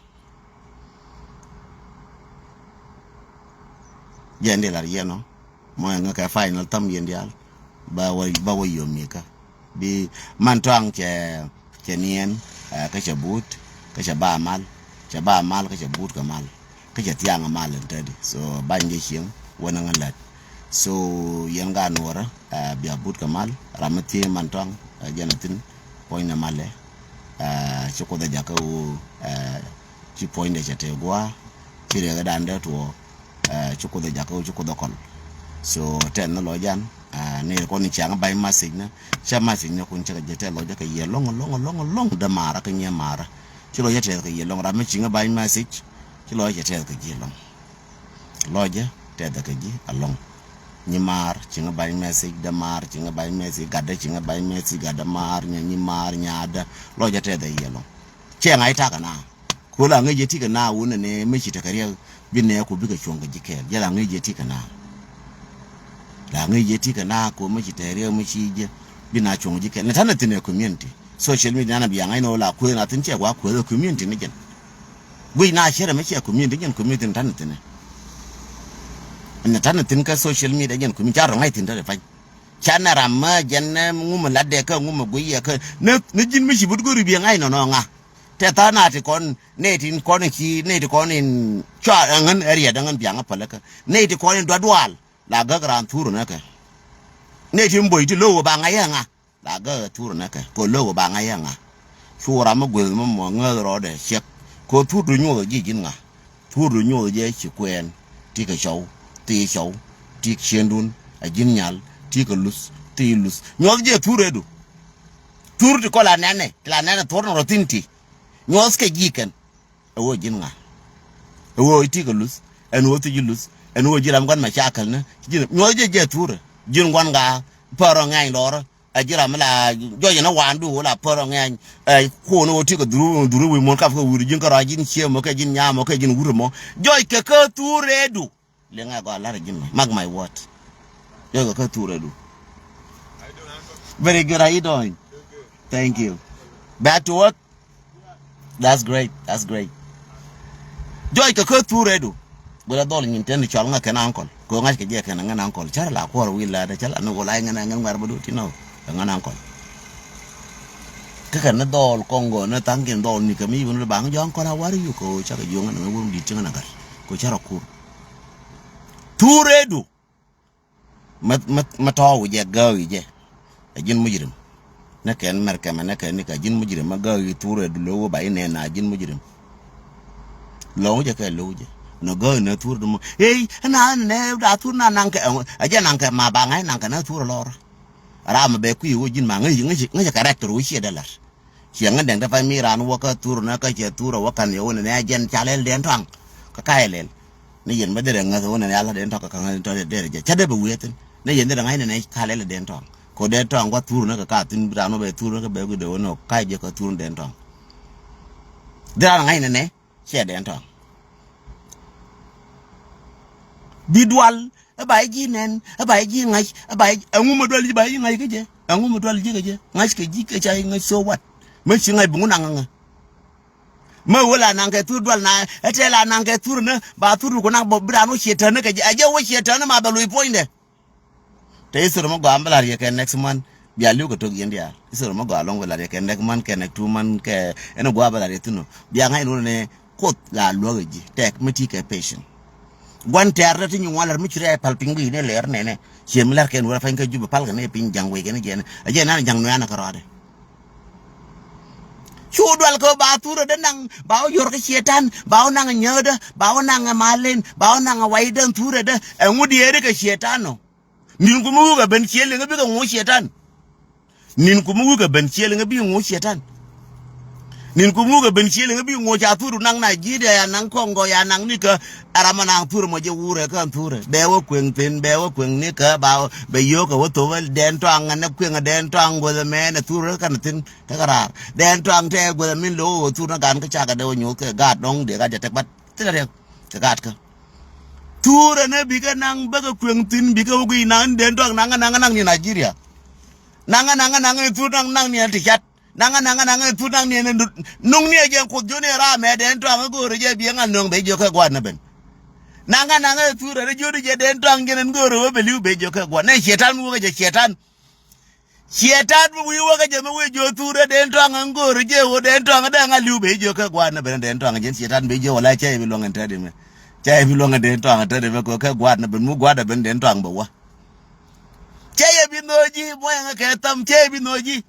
Jɛ ndi lar yɛn ɔ mɔ ɛn ŋä kɛ final thäm yɛn diaal. Ba wä ba wä yom mi kä bi man tɔaŋ cɛ cɛ niɛn. Kä cɛ but kä cɛ ba mal cɛ ba mal kä cɛ but kɛ mal. Kä cɛ thiaŋ mal in tɛdi so bany jɛ cieŋ wä ni ŋä lät. So yɛn gaa nuɔrä bia but kɛ mal ram mi thiee man tɔaŋ jɛn a thin puɔ̱ny ni malɛ. Ci kuoth a jakä ɣöö ci puɔ̱nydɛ cɛ tëë gua̱a̱ ci riɛk dan dee tuɔɔk. Ci kuoth a jakä ɣöö ci kuoth a kɔl. So tɛn ni lɔ jan ni kɔn ni ciaŋ ba̱ny message ni cä message ni kun cä kɛ jɛ tɛth lɔ jɛ kɛ yɛ lɔŋ lɔŋ lɔŋ lɔŋ dee maarä kä nyɛ maarä. Ci lɔ jɛ tɛth kɛ yɛ lɔŋ ram mi ciŋ ba̱ny message ci lɔ jɛ tɛth kɛ ji̱ lɔŋ. Lɔcɛ tɛthɛ kɛ ji̱ alɔŋ. Nyi maar ciŋä ba̱ny mɛsi dä maar ciŋä ba̱ny mɛsi gatdä ciŋä ba̱ny mɛsi gatdä maar nya nyi maar nyaatdä. Lɔcɛ tɛthɛ yɛ lɔŋ. Cɛ ŋa̱c takɛ na. Ko la ŋäc yɛ tikɛ na wun nɛ nɛ mi ci tekɛ riɛk bi nɛ ko bikɛ cuɔ̱ŋ kɛ ji̱ kɛɛl jɛ la ŋäc yɛ tikɛ na. La ŋäc yɛ tikɛ na ko mi ci tekɛ riɛk mi ci jɛ bi na cuɔ̱ŋ kɛ ji̱ kɛɛl nɛ tanɛ thin ɛ community. Social media na bia ŋa̱c ni wä la kuëë na thin cɛ wa kuëë community ni jɛn. Guic na cɛ rɛ mi cɛ community jɛn community ni tani thin ɛ. Ni tani thin kä social media jɛn community ca rɔ ŋa̱c thin tani pany. Ca nɛ ram mä jɛn nɛ ŋumɛ lat dɛ kä ŋumɛ guic yɛ kä ni ji̱n mi ci but go̱ri bia ŋa̱c nɔnɔ ŋa. Tɛ tha na ti kɔn nɛ ti kɔn ci nɛ ti kɔn in cua ɛŋän ɛ riɛt ɛŋän biaŋä päläkä nɛ ti kɔn in duadual. La gäk raan thur nɛ kɛ nɛ ti boy ti lo̱w ba ŋa̱c ɛ ŋa. La gä thur nɛ kɛ ko lo̱k ba ŋa̱c ɛ ŋa. Cu ram mi gueth mi mɔ ŋäth rɔɔdɛ ciɛk ko thur du nyuɔth ji̱ ji̱n ŋa. Thur du nyuɔth jɛ ci kuɛɛn ti kɛ cɔw ti cɔw ti ciendun a ji̱n nyal ti kɛ luth ti luth nyuɔth jɛ thur edu. Thur ti kɔ la nɛnɛ ti la nɛnɛ thur ni rɔ thin ti nyuɔth kɛ ji̱ kɛn. Ɛ wä ji̱n ŋa. Ɛ wä ti kɛ luth ɛn wä thi ji̱ luth ɛn wä ji̱ ram gua̱n ma cakɛl ni ji̱n nyuɔth jɛ jɛ thur ji̱n gua̱n ŋa. Pärɔ ŋɛny lɔrä. A ji̱ ram mi la jɔc ɛn a wandu wä la pär ɔ ŋɛny. Ɛ kuɔn wä ti kɛ dhuru dhuru wi̱i̱ muɔ̱n kap kɛ wi̱i̱du ji̱n kärɔa ji̱n ciee mɔ kɛ ji̱n nyaa mɔ kɛ ji̱n wut mɔ. Jɔc kɛ kä thuur rɛɛdu. Liŋ a gɔaa la̱rä ji̱n mɛ mark my word. Jɔc kɛ kä thuur rɛɛdu. Very good, how you doing? Thank you. Back to work. That's great, that's great. Jɔc kɛ kä thur rɛɛdu. Guilɛ dhɔl nyin tɛn cɔal ŋa kɛn ankɔl kɛ ŋa̱c kɛ jɛ kɛn ŋɛn ankɔl cär la kuɔr wi̱i̱ la dɛ cä la ni wä la ŋɛn ŋɛn ŋuɛr bä du ti nɔ. Kɛ ŋɛn ankɔl. Kä kɛn ni dhɔl kɔŋ gɔ ni thaŋ kin dhɔl ni kɛ mi yibin lu baŋ jɔ ankɔl a war yu kɛ wä cä kɛ juɔŋ ni wä di tiŋ na gat kɛ cär a kur. Thur rɛɛdu. Mä, mä, mä tɔ̱ɔ̱w jɛ gääwi jɛ. Ɛ ji̱n mujrim. Nɛ kɛn mɛr kɛmɛ nɛ kɛn ni kɛ ji̱n mujrim mä gääwi thurɛ dulɛ wä ba inɛ na ji̱n mujrim. Lɔ̱ŋ jɛ kɛ lo̱w jɛ nɔ gääwi nɛ thurɛ dumɔ. Ey ɛna nɛ da thur na naŋ kɛ ɛ jɛ naŋ kɛ ma ba ŋa̱c naŋ kɛ nɛ thurɛ lɔrä. Ram mɛ bɛ kui̱ wä ji̱n ma ŋäc ŋäc ŋäc kɛ rɛk tɔr wä ciɛ dɛ la̱r. Ciɛ ŋä dɛŋ te pay mi raan wä kä thur nä kä ciɛ thur wä ka̱n yɛ wä nɛ nɛ jɛn ca lɛl dɛn tɔaŋ. Kä ka̱yɛ lɛl ni yɛn bä derɛ ŋäth wä nɛ nɛ ala dɛn tɔaŋ kä ka̱n derɛ jɛ ca dee bɛ wi̱i̱ thin ni yɛn derɛ ŋa̱c nɛ nɛ ka lɛl dɛn tɔaŋ. Ko dɛn tɔaŋ wä thur nä kä ka thin raan wä bɛ thur nä kä bɛ gui̱dɛ wä nɔ ka̱y jɛ kä thur dɛn tɔaŋ. Dhil raan ŋa̱c nɛnɛ, ciɛ Dɛn Tɔŋ. Bi dual, ɛ ba ji̱ nɛn, ɛ ba ji̱ ŋa̱c, ɛ ba ji̱, ɛŋu mi dual ji̱ ba ji̱ ŋa̱c kä jɛ? Ɛŋu mi dual ji̱ kä jɛ? Ŋa̱c kɛ ji̱ kɛ ca ji̱ ŋa̱c, so what? Mi ci ŋa̱c bi ŋu naŋ ŋä? Mi wä la naŋ kɛ thur dual na, ɛ tɛ la naŋ kɛ thur ni, ba thur ku naŋ bä bi raan wä ciɛ tɛn ni kɛ jɛ, ɛ jɛ wä ciɛ tɛn ni ma bɛ luc puɔ̱nydɛ. Te history mi gɔaa mi bä la̱r yɛ kɛ next month, bia li̱w kɛ tok yɛn diaal. History mi gɔaa ɛlɔ̱ŋ bä la̱r yɛ kɛ next month kɛ next two month kɛ ɛn gɔaa bä la̱r yɛ thi̱n ɔ. Bia ŋa̱c ɛn wä nɛ Kuoth la luäk ɛ ji̱ tɛk mi ti kɛ patient. Gua̱n tɛ̈r rɛ ti nyin ŋuan lär mi ci rɛ pal piny gui̱i̱ni lɛr nɛnɛ. Ciɛ mi lär kɛn wä rɛ pany kä Jubɛ pal kɛ nɛ piny ja̱ŋ wec kɛn jɛn. Ɛ jɛn nan ja̱ŋ nuɛ̈ɛ̈n kä rɔɔdɛ. Cu dual kɛ ba thurɛ dee naŋ, ba wä yɔr kä Cietan, ba wä naŋ nyäädä, ba wä naŋ malen, ba wä naŋ waydä thurɛ dee. Ɛŋu diɛɛri kɛ Cietan nɔ? Ni̱n kum mi wukɛ ben ciël iŋä bikɛ ŋo̱o̱c Cietan. Ni̱n kum mi wukɛ ben ciël iŋä bikɛ ŋo̱o̱c Cietan. Ni̱n kum mi wukɛ ben ciël iŋä bikɛ ŋo̱o̱c a thur naŋ Nigeria ya naŋ Congo ya naŋ nikä. Ɛ ram ɛ naŋ thur mɔ jɛ wurɛ kä thurɛ. Bɛ wä kueŋ thi̱n, bɛ wä kueŋ nikä ba wä, bɛ yio̱o̱kɛ wä thop wä Dɛn Tɔaŋ ɛ nɛ kueŋ ɛ Dɛn Tɔaŋ guäth ɛmɛn ɛ thur kä ni thi̱n. Kä kɛ raar. Dɛn Tɔaŋ tɛɛ guäth ɛmin lo̱o̱ wä thur ni gan kä cakɛ dee wä nyoth kɛ gaat dɔ̱ŋ dee gat jɛ tɛk bat. Thilɛ riɛk kɛ gaat kä. Thurɛ ni bikɛ naŋ bäkɛ kueŋ thi̱n bikɛ wä guic naŋ ni Dɛn Tɔaŋ naŋ naŋ naŋ ni Nigeria. Naŋ naŋ naŋ ni thur naŋ naŋ ni ti cat. Naŋ naŋ naŋ ni thur naŋ ni ni nuŋ ni ɛ jɛn Kuoth jiɔni ɛ raam ɛ Dɛn Tɔaŋ ɛ go̱o̱rɛ jɛ biɛ ŋa̱n nöŋ bɛ jiök kɛ gua̱a̱r ni ben. Naŋ naŋ ni thurɛ ni jiɔni jɛ Dɛn Tɔaŋ jɛn ɛn go̱o̱rɛ wä bɛ li̱w bɛ jiök kɛ gua̱a̱r ni Cietan mi wä kɛ jɛ Cietan. Cietan mi wi̱i̱ wäkɛ jɛ mi wi̱i̱ jiö thurɛ Dɛn Tɔaŋ ɛn go̱o̱rɛ jɛ ɣöö Dɛn Tɔaŋ dee ŋa̱ li̱w bɛ jiö kɛ gua̱a̱r ni ben Dɛn Tɔaŋ jɛn Cietan bɛ jiö wala cä yɛ bi luäŋ ɛn tɛt ɛmɛ. Cä yɛ bi luäŋ ɛn Dɛn Tɔaŋ ɛn tɛt ɛmɛ kɛ kɛ gua̱a̱r ni ben mi gua̱a̱r dee ben Dɛn Tɔaŋ bɛ wä. Cä yɛ bi nhööc ji̱ muɔ̱yɛ ŋä kɛ tham cä yɛ bi nhööc ji̱.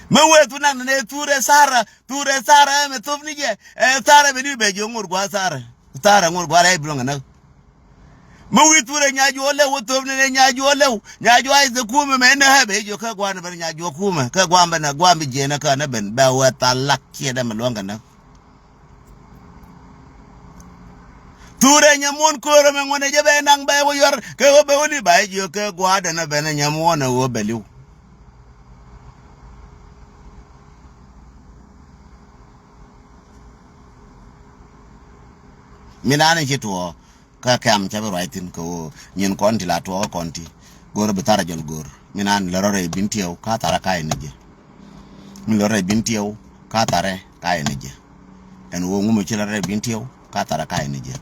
Mi wee thur naŋ nɛ thurɛ Thara, thurɛ Thara ɛmɛ thop ni jɛ. Ɛ Thara bɛ ni bɛ jiö ŋor gua̱a̱r Thara. Thara ŋor gua̱a̱r ɛ bi luäŋ ɛn näk. Mi wi̱i̱ thurɛ Nyajuɔl Lɛw wä thop ni nɛ Nyajuɔl Lɛw. Nyajuɔl is the kumɛ mɛ nɛ ɛ bɛ jiö kɛ gua̱a̱r ni ben Nyajuɔl kumɛ. Kɛ gua̱a̱r ben ɛ gua̱a̱r bi jiɛn ɛ kä ni ben. Bɛ wee thal lak ciɛ dɛ mɛ luäŋ kɛ näk. Thurɛ Nyamuɔn köörä mɛ ŋuɔ̱nɛ jɛ bɛ naŋ bɛ wä yuɔr. Kɛ wä bɛ wä ni ba jiö kɛ gua̱a̱r dɛ ni ben Nyamuɔn ɛ wä bɛ li̱w. Mi naan ci tuɔɔk kä kɛ̈m cä bi ruac thi̱n kɛ ɣöö nyin kɔn ti la tuɔɔk kɔn ti. Go̱r bi Thara jɔl go̱r. Mi naan lɛ rɔ rɛy Bin Tiɛw ka Thara ka yɛ ni jɛ. Mi lɛ rɔ rɛy Bin Tiɛw ka Thara ka yɛ ni jɛ. Ɛn ɣöö ŋumɛ ci lɛ rɔ rɛy Bin Tiɛw ka Thara ka yɛ ni jɛ.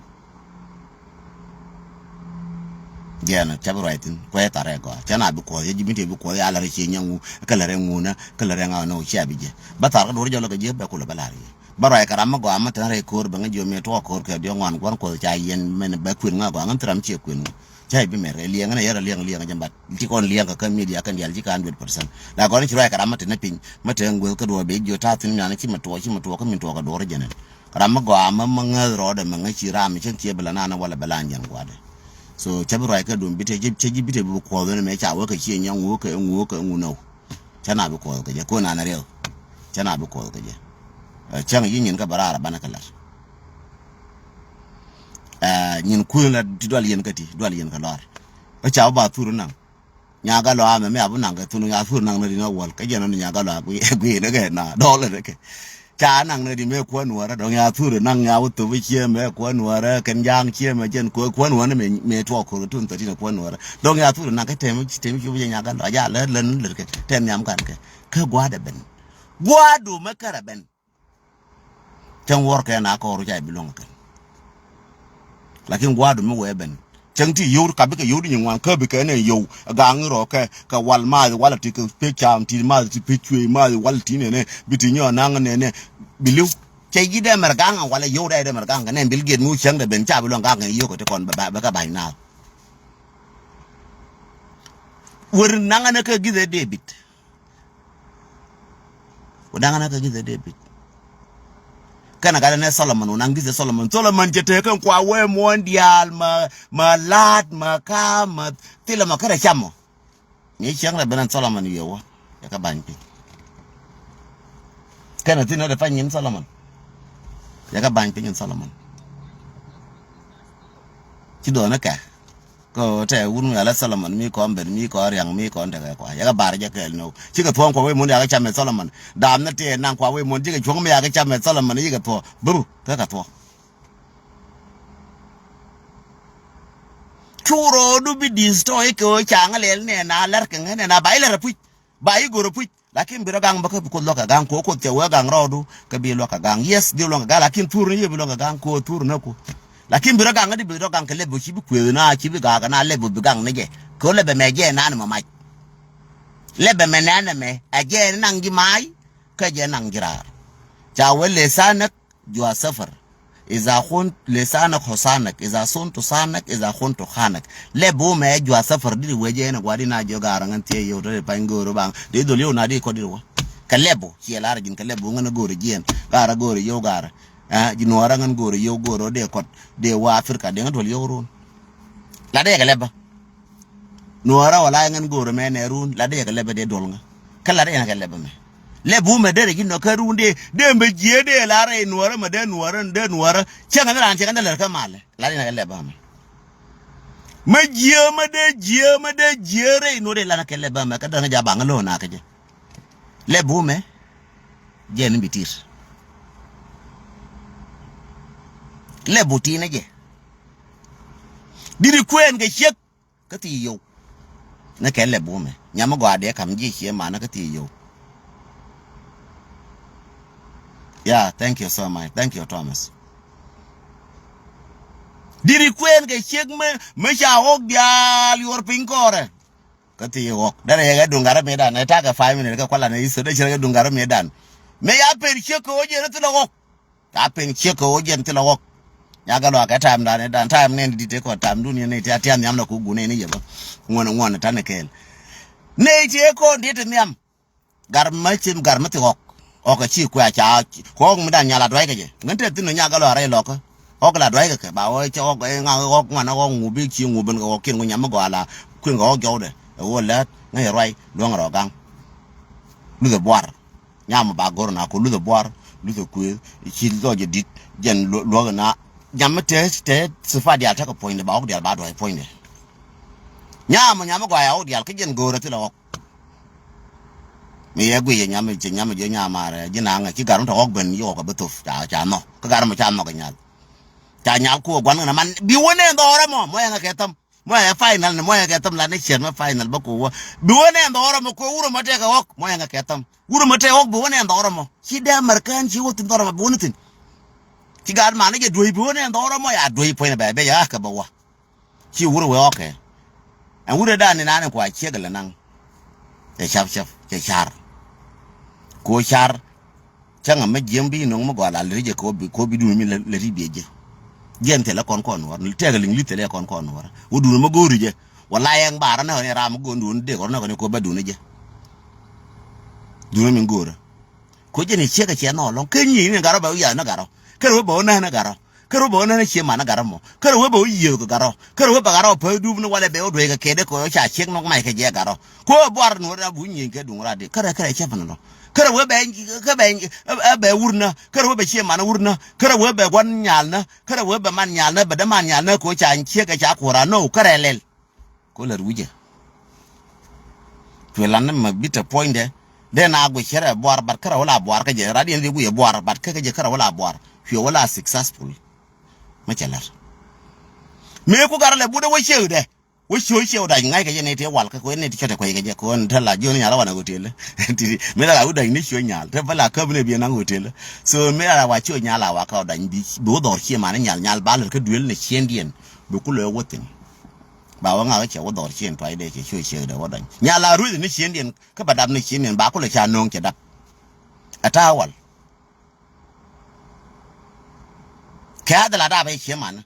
Jɛn cä bi ruac thi̱n kuɛ Thara ɛ gɔaa. Cä na bi kuɔth yɛ ji̱ Bin Tiɛw bi kuɔth yɛ a lɛ rɔ cie nyɛ ŋu kä lɛ rɛ ŋu nä kä lɛ rɛ ŋa nä cia bi jɛ. Bä Thara kä duɔ̱r jɔl kɛ ji̱ bɛ kulɛ bä la̱r yɛ. Bä ruac kɛ ram mi gɔaa mi tɛn rɛy ko̱o̱r bɛ ŋä jiö mi tuɔɔk ko̱o̱r kɛ diɔ̱k ŋuan gua̱n kuɔth ca yɛn mɛn bɛ kuën ŋä gɔaa ŋä thil ram ciɛ kuën ŋä. Cä i̱ bi mɛr kɛ liɛŋ ŋä yɛr liɛŋ liɛŋ jɛ bat ti kɔn liɛŋ kɛ kä midia kɛn dial ci ka hundred percent. La gɔni ci ruac kɛ ram mi tɛn piny mi tɛn gueth kä duɔ̱ɔ̱r bɛ jiö ta̱a̱ thi̱n mian ci mi tuɔɔk ci mi tuɔɔk kä mi tuɔɔk kɛ duɔ̱ɔ̱r jɛn. Kɛ ram mi gɔaa mi mi ŋäth rɔɔdɛ mi ŋä ci ram mi cäŋ kiɛ bi la naan wala bɛ la nyɛn gua̱dɛ. So cä bi ruac kɛ dum bi te cä ji̱ bi te bi kuɔth ni mɛ ca wä kɛ ciɛ nyɛ ŋu kɛ ŋu kɛ ŋu nɔw. Cä na bi kuɔth kɛ jɛ, kɔn an riɛw. Cä na bi kuɔth kɛ jɛ. Ɛ, cäŋ yi nyin kä bä raar banɛ kɛ lat. Ɛ, nyin kui̱n la ti dual yɛn kä ti, dual yɛn kä lɔr. Ɛ ca wä ba thur naŋ. Nyaga lɔ amɛ mi a bi naŋ kɛ thun, ya thur naŋ ni ri ni wäl. Kä jɛn ni nyaga lɔ a gui, gui ni kɛ na, dɔl ni kɛ. Ca naŋ ni di mɛ kuän wärä dɔŋ ya thurɛ naŋ ya wä thop i̱ ciɛ mɛ kuän wärä kɛn ja̱a̱ŋ ciɛ mɛ jɛn kuä kuän wärä mɛ mɛ tuɔk kor tun thirteen kuän wärä dɔŋ ya thurɛ naŋ kɛ tɛm tɛm ci wä jɛ nyakä lɔ ja lɛ lɛ ni lɛ kɛ tɛm yam kan kɛ kɛ gua̱dɛ ben gua̱du mɛ kärɛ ben. Cäŋ wuɔr kɛ na kɔɔru ca bi luɔ̱ŋ kɛn. Lakin gua̱a̱du mi wee ben. Cäŋ ti yio̱w ka bikɛ yio̱w di nyin ŋuan kä bikɛ nɛ yio̱w. Gaŋ rɔ kɛ, kɛ wal maath wal ti kɛ pec cam ti maath ti pec cuey maath wal ti nɛnɛ. Bi ti nyɔɔ naŋ nɛnɛ. Bi li̱w. Cɛ ji̱ dee mɛr gaŋ wal yio̱w dee dee mɛr gaŋ kɛ nɛ bil giet mi wä cäŋ dee ben ca bi luɔ̱ŋ gaŋ kɛ yio̱w kɛ ti kɔn bɛ, bɛ, bɛ kɛ ba̱ny naath. Wër naŋ nɛ kɛ gi̱thɛ David. Ku da̱ŋ na kä gi̱thɛ David. Kɛnɛ gat ɛn ɛ Solomon, wä naŋ gi̱thɛ Solomon. Solomon cɛ tekɛ kua wee muɔ̱ɔ̱n diaal ma, ma la̱a̱t ma ka̱a̱ ma thilɛ ma kärɛ cam ɔ. Ni cäŋ rɛ ben ɛn Solomon wiee wä. Yɛ kä ba̱ny piny. Kɛnɛ thin ɛ dee pa̱ny in Solomon. Yɛ kä ba̱ny piny in Solomon. Ci do̱n ɛ kɛ. Kɛ tɛ wun mi ala Solomon mi kɔn ben mi kɔn riaŋ mi kɔn tekɛ kua. Yakɛ bar jɛ kɛɛl ni wä. Cikɛ thuɔ̱ŋ kua wee mun yakɛ camɛ Solomon. Daam ni tëë naŋ kua wee mun cikɛ cuɔ̱ŋ mi yakɛ camɛ Solomon yikɛ thuɔ̱. Buru, tekɛ thuɔ̱. Cu ro̱o̱du bi destroy kɛ ɣöö ca ŋä lɛl nɛɛna lɛr kɛ ŋä nɛɛna ba ilɛr apuc. Ba i̱ go̱r apuc. Lakin bi rɔ gaŋ bä kä bi Kuoth luäk kɛ gaŋ, ko Kuoth cɛ wee gaŋ rɔɔdu kä bi luäk kɛ gaŋ. Yes, di luäk kɛ gaŋ, lakin thur ni yɛ bi luäk kɛ gaŋ, ko thur ni ku. Lakin bi rɔ gaŋ di bi rɔ gaŋ kɛ lɛp, ci bi kuëth na, ci bi gaak na lɛp bi gaŋ ni jɛ. Ko lɛp ɛmɛ jɛ nan mɛ mac. Lɛp ɛmɛ nɛn ɛmɛ, ɛ jɛ naŋ ji̱ mac, kä jɛ naŋ ji̱ raar. Ca wee lɛ thanak jua safar. Iza khun lisanak husanak, iza suntu sanak, iza khuntu khanak. Lɛ bumɛ jua safar di wee jɛ ni gua di na jiɔ gaar ŋän thiee yio̱w te di pany go̱o̱r baŋ. Di dhol yio̱w na di kɔt di wä. Kɛ lɛ bu, ciɛ lar ji̱n kɛ lɛ bu ŋän go̱o̱r jiɛn. Gaar go̱o̱r yio̱w gaar. Ɛ, ji̱ nuɔɔrä ŋän go̱o̱r yio̱w go̱o̱r di kɔt. Di wa Afrika di ŋän dhol yio̱w run. La di kɛ lɛ bä. Nuɔɔrä wala ŋän go̱o̱rä mɛ nɛ run, la dee kɛ lɛpɛ dee duɔl ŋä. Kä la dee kɛ lɛpɛ mɛ. Lɛp wumɛ derɛ ji̱ nɔ kä run dee, dee mɛ jiee dee la rɛy nuɔɔrä mɛ dee nuɔɔrä, dee nuɔɔrä. Cäŋ ni raan cäŋ ni lɛr kä malɛ. La dee kɛ lɛpɛ mɛ. Mɛ jiee mɛ dee jiee mɛ dee jiee rɛy nuɔɔrä dee la kɛ lɛpɛ mɛ kä dee ŋä ja baŋ lo̱o̱ na kɛ jɛ. Lɛp wumɛ. Jɛ ni bi tir. Lɛp bu ti ni jɛ. Diri kuɛɛn kɛ ciek. Kä thii yio̱w. Ni kɛ lɛp bumɛ. Nyam mi gɔaa dee kam ji̱ cie manä kä thii yio̱w. Yeah, thank you so much. Thank you, Thomas. Diri kuɛɛn kɛ ciek mi, mi ca ɣɔk diaal yuɔr piny kɔrɛ. Kä thii ɣɔk. Derɛ yɛ kɛ duŋ garä mi dan. Ɛ takɛ five minute kɛ kualan ɛ i̱ thot dee cɛ kɛ duŋ garä mi dan. Mi ya pen ciek kɛ ɣɔk jɛ ni thilɛ ɣɔk. Ca piŋ ciek kɛ ɣöö jiɛn thilɛ ɣɔk. Nyak kɛ luaak kɛ ta̱a̱m dan i̱ dan ta̱a̱m nɛn di̱t i̱ kɔn ta̱a̱m dun yɛn i̱ tiat tiat nhiam nɛ ku gun nɛn i̱ yɛ bä. Ŋuɔn ŋuɔn ta̱n i̱ kɛɛl. Nɛy ti i̱ kɔn di̱t i̱ nhiam. Gar mä cim gar mä thi ɣɔk. Ɣɔk ɛ ci kuɛ ca kɛ ɣɔk mi dan nyal a dua̱c kɛ jɛ. Ŋän te thi̱n ɔ nyak kɛ luaak rɛy lɔkä. Ɣɔk la dua̱c kɛ kɛ ba ɣɔk cɛ ɣɔk ɛ ŋa ɣɔk ŋuan ɛ ɣɔk ŋup i̱ ci ŋup in kɛ ɣɔk kiɛn ku nyam mi gɔaa la kui̱n kɛ ɣɔk jɔwdɛ. Ɛ ɣöö lät ŋäc ɛ ruac luäŋ rɔ gaŋ. Luth ɛ buar. Nyam ba go̱r na ko luth ɛ buar, luth ɛ kuëëth, ci lɔc ɛ di̱t, jɛn luäk na. Nyam mi te, te sifa diaal tekɛ puɔ̱nydɛ ba ɣɔk diaal ba duɔ̱c puɔ̱nydɛ. Nyam, nyam mi gɔaa ɣɔk diaal kä jɛn go̱o̱rɛ thilɛ ɣɔk. Mi yɛ guic ɛ nyam, cɛ nyam jiɔ nyam marɛ, ji̱ naŋɛ, ci gar mi tɔ ɣɔk ben, ci ɣɔk ɛ bi thop, ca, ca nhɔk. Kä gar mi ca nhɔk ɛ nyal. Ca nyal kuɔ gua̱n kɛn ɛ man, bi wä nɛ dhɔrɛ mɔ, mɔ yɛn ɛ kɛ thäm. Mɔ ɛ final ni, mɔ ɛ kɛ thäm la ni ciɛt mɛ final bä ko wä. Bi wä nɛ dhɔrɔ mɔ ko wurɛ mɔ tɛkɛ ɣɔk, mɔ ɛ kɛ thäm. Wurɛ mɔ tɛkɛ ɣɔk bi wä nɛ dhɔrɔ mɔ. Ci dee American ci wä thin dhɔrɔ mɔ bi wä ni thin. Ci gaat man ni jɛ duɔ̱c bi wä nɛ dhɔrɔ mɔ ya duɔ̱c puɔ̱ny bɛ bɛ ya kɛ bɛ wä. Ci wurɛ wee ɣɔkɛ. Ɛn wurɛ dan ni nani kua ciek lɛ naŋ. Cɛ cap cap, cɛ car. Ko car. Cäŋ ɛmɛ jiäŋ bi nöŋ mi gɔaa la lät jɛ kɛ ɣöö bi, kɛ ɣöö bi duundɛ mi lät, lät i̱ biɛ jɛ. Jiɛn thilɛ kɔn kɔn nuɔ̱ɔ̱r, tɛk liŋ li̱th thilɛ kɔn kɔn nuɔ̱ɔ̱r. Wä duundɛ mi go̱o̱ri jɛ. Wala ɛŋ bar nä ɣän ram mi go̱o̱r duundɛ dee kɔn nä ɣän kɛ ɣöö bɛ duundɛ jɛ. Duundɛ mi go̱o̱rä. Ko jɛn i̱ ciek ɛ ciɛ nɔɔl lɔŋ. Kä nyi ni garɔ bɛ wä yath ni garɔ. Kärɛ wä bɛ wä näk ni garɔ. Kärɛ wä bɛ wä nä cie man ɛ gat rɔ mɔ. Kärɛ wä bɛ wä yiëëk gat rɔ. Kärɛ wä bɛ gat rɔ päth dup ni walɛ bɛ wä dueec kɛ kɛɛt kɛ ɣöö ca ciek nɔk mac kɛ jɛ gat rɔ. Kɛ ɣöö buar nuɔ̱ɔ̱r ɛ buny nyieny kɛ duŋ rat di. Kärɛ kärɛ cɛ pän lɔ. Kärɛ wä bɛ, kɛ bɛ, ɛ bɛ wur nä. Kärɛ wä bɛ cie man wur nä. Kärɛ wä bɛ gua̱n nyal nä. Kärɛ wä bɛ man nyal nä. Bɛ däman nyal nä kɛ ɣöö ca ciek kɛ ca kuɔ̱r a nɔ. Kärɛ lɛl. Ko lät wi̱cɛ. Cuɛ lan ni mɛ bi te puɔ̱nydɛ. Dee na guic cɛ rɛ buar, but kärɛ wä la buar kä jɛ. Rat yɛn di guic ɛ buar, but kä kä jɛ kärɛ wä la buar. Cuɛ wä la successful. Mɛ cɛ lät. Mëë ku gat rɔ lɛ but ɛ wä ciek dɛ. Wä ciek ciek wä dac ŋa̱c kɛ jɛ ni ti wal kä kuɛ ni ti cɔt ɛ kuec kɛ jɛ kuɛ ni te la jiön nyal wanɛ hotel. Ti mi la la wä dac ni ciek nyal. Te bä la käp ni bi naŋ hotel. So mi la la wa ciek nyal la wa kä wä dac bi, bi wä dhɔr ciek man nyal nyal ba lät kä duel ni ciendiɛn. Bi ku lɛ wä thin. Ba wä ŋa̱k cɛ wä dhɔr cien tuacdɛ cɛ cuɛ ciekdɛ wä dɔny. Nyal a rueth ni ciendiɛn kä ba dap ni ciendiɛn ba kulɛ ca no̱o̱ŋ cɛ dap. Ɛ ta̱a̱ wal. Kɛ a dhil a dap ɛ cie man.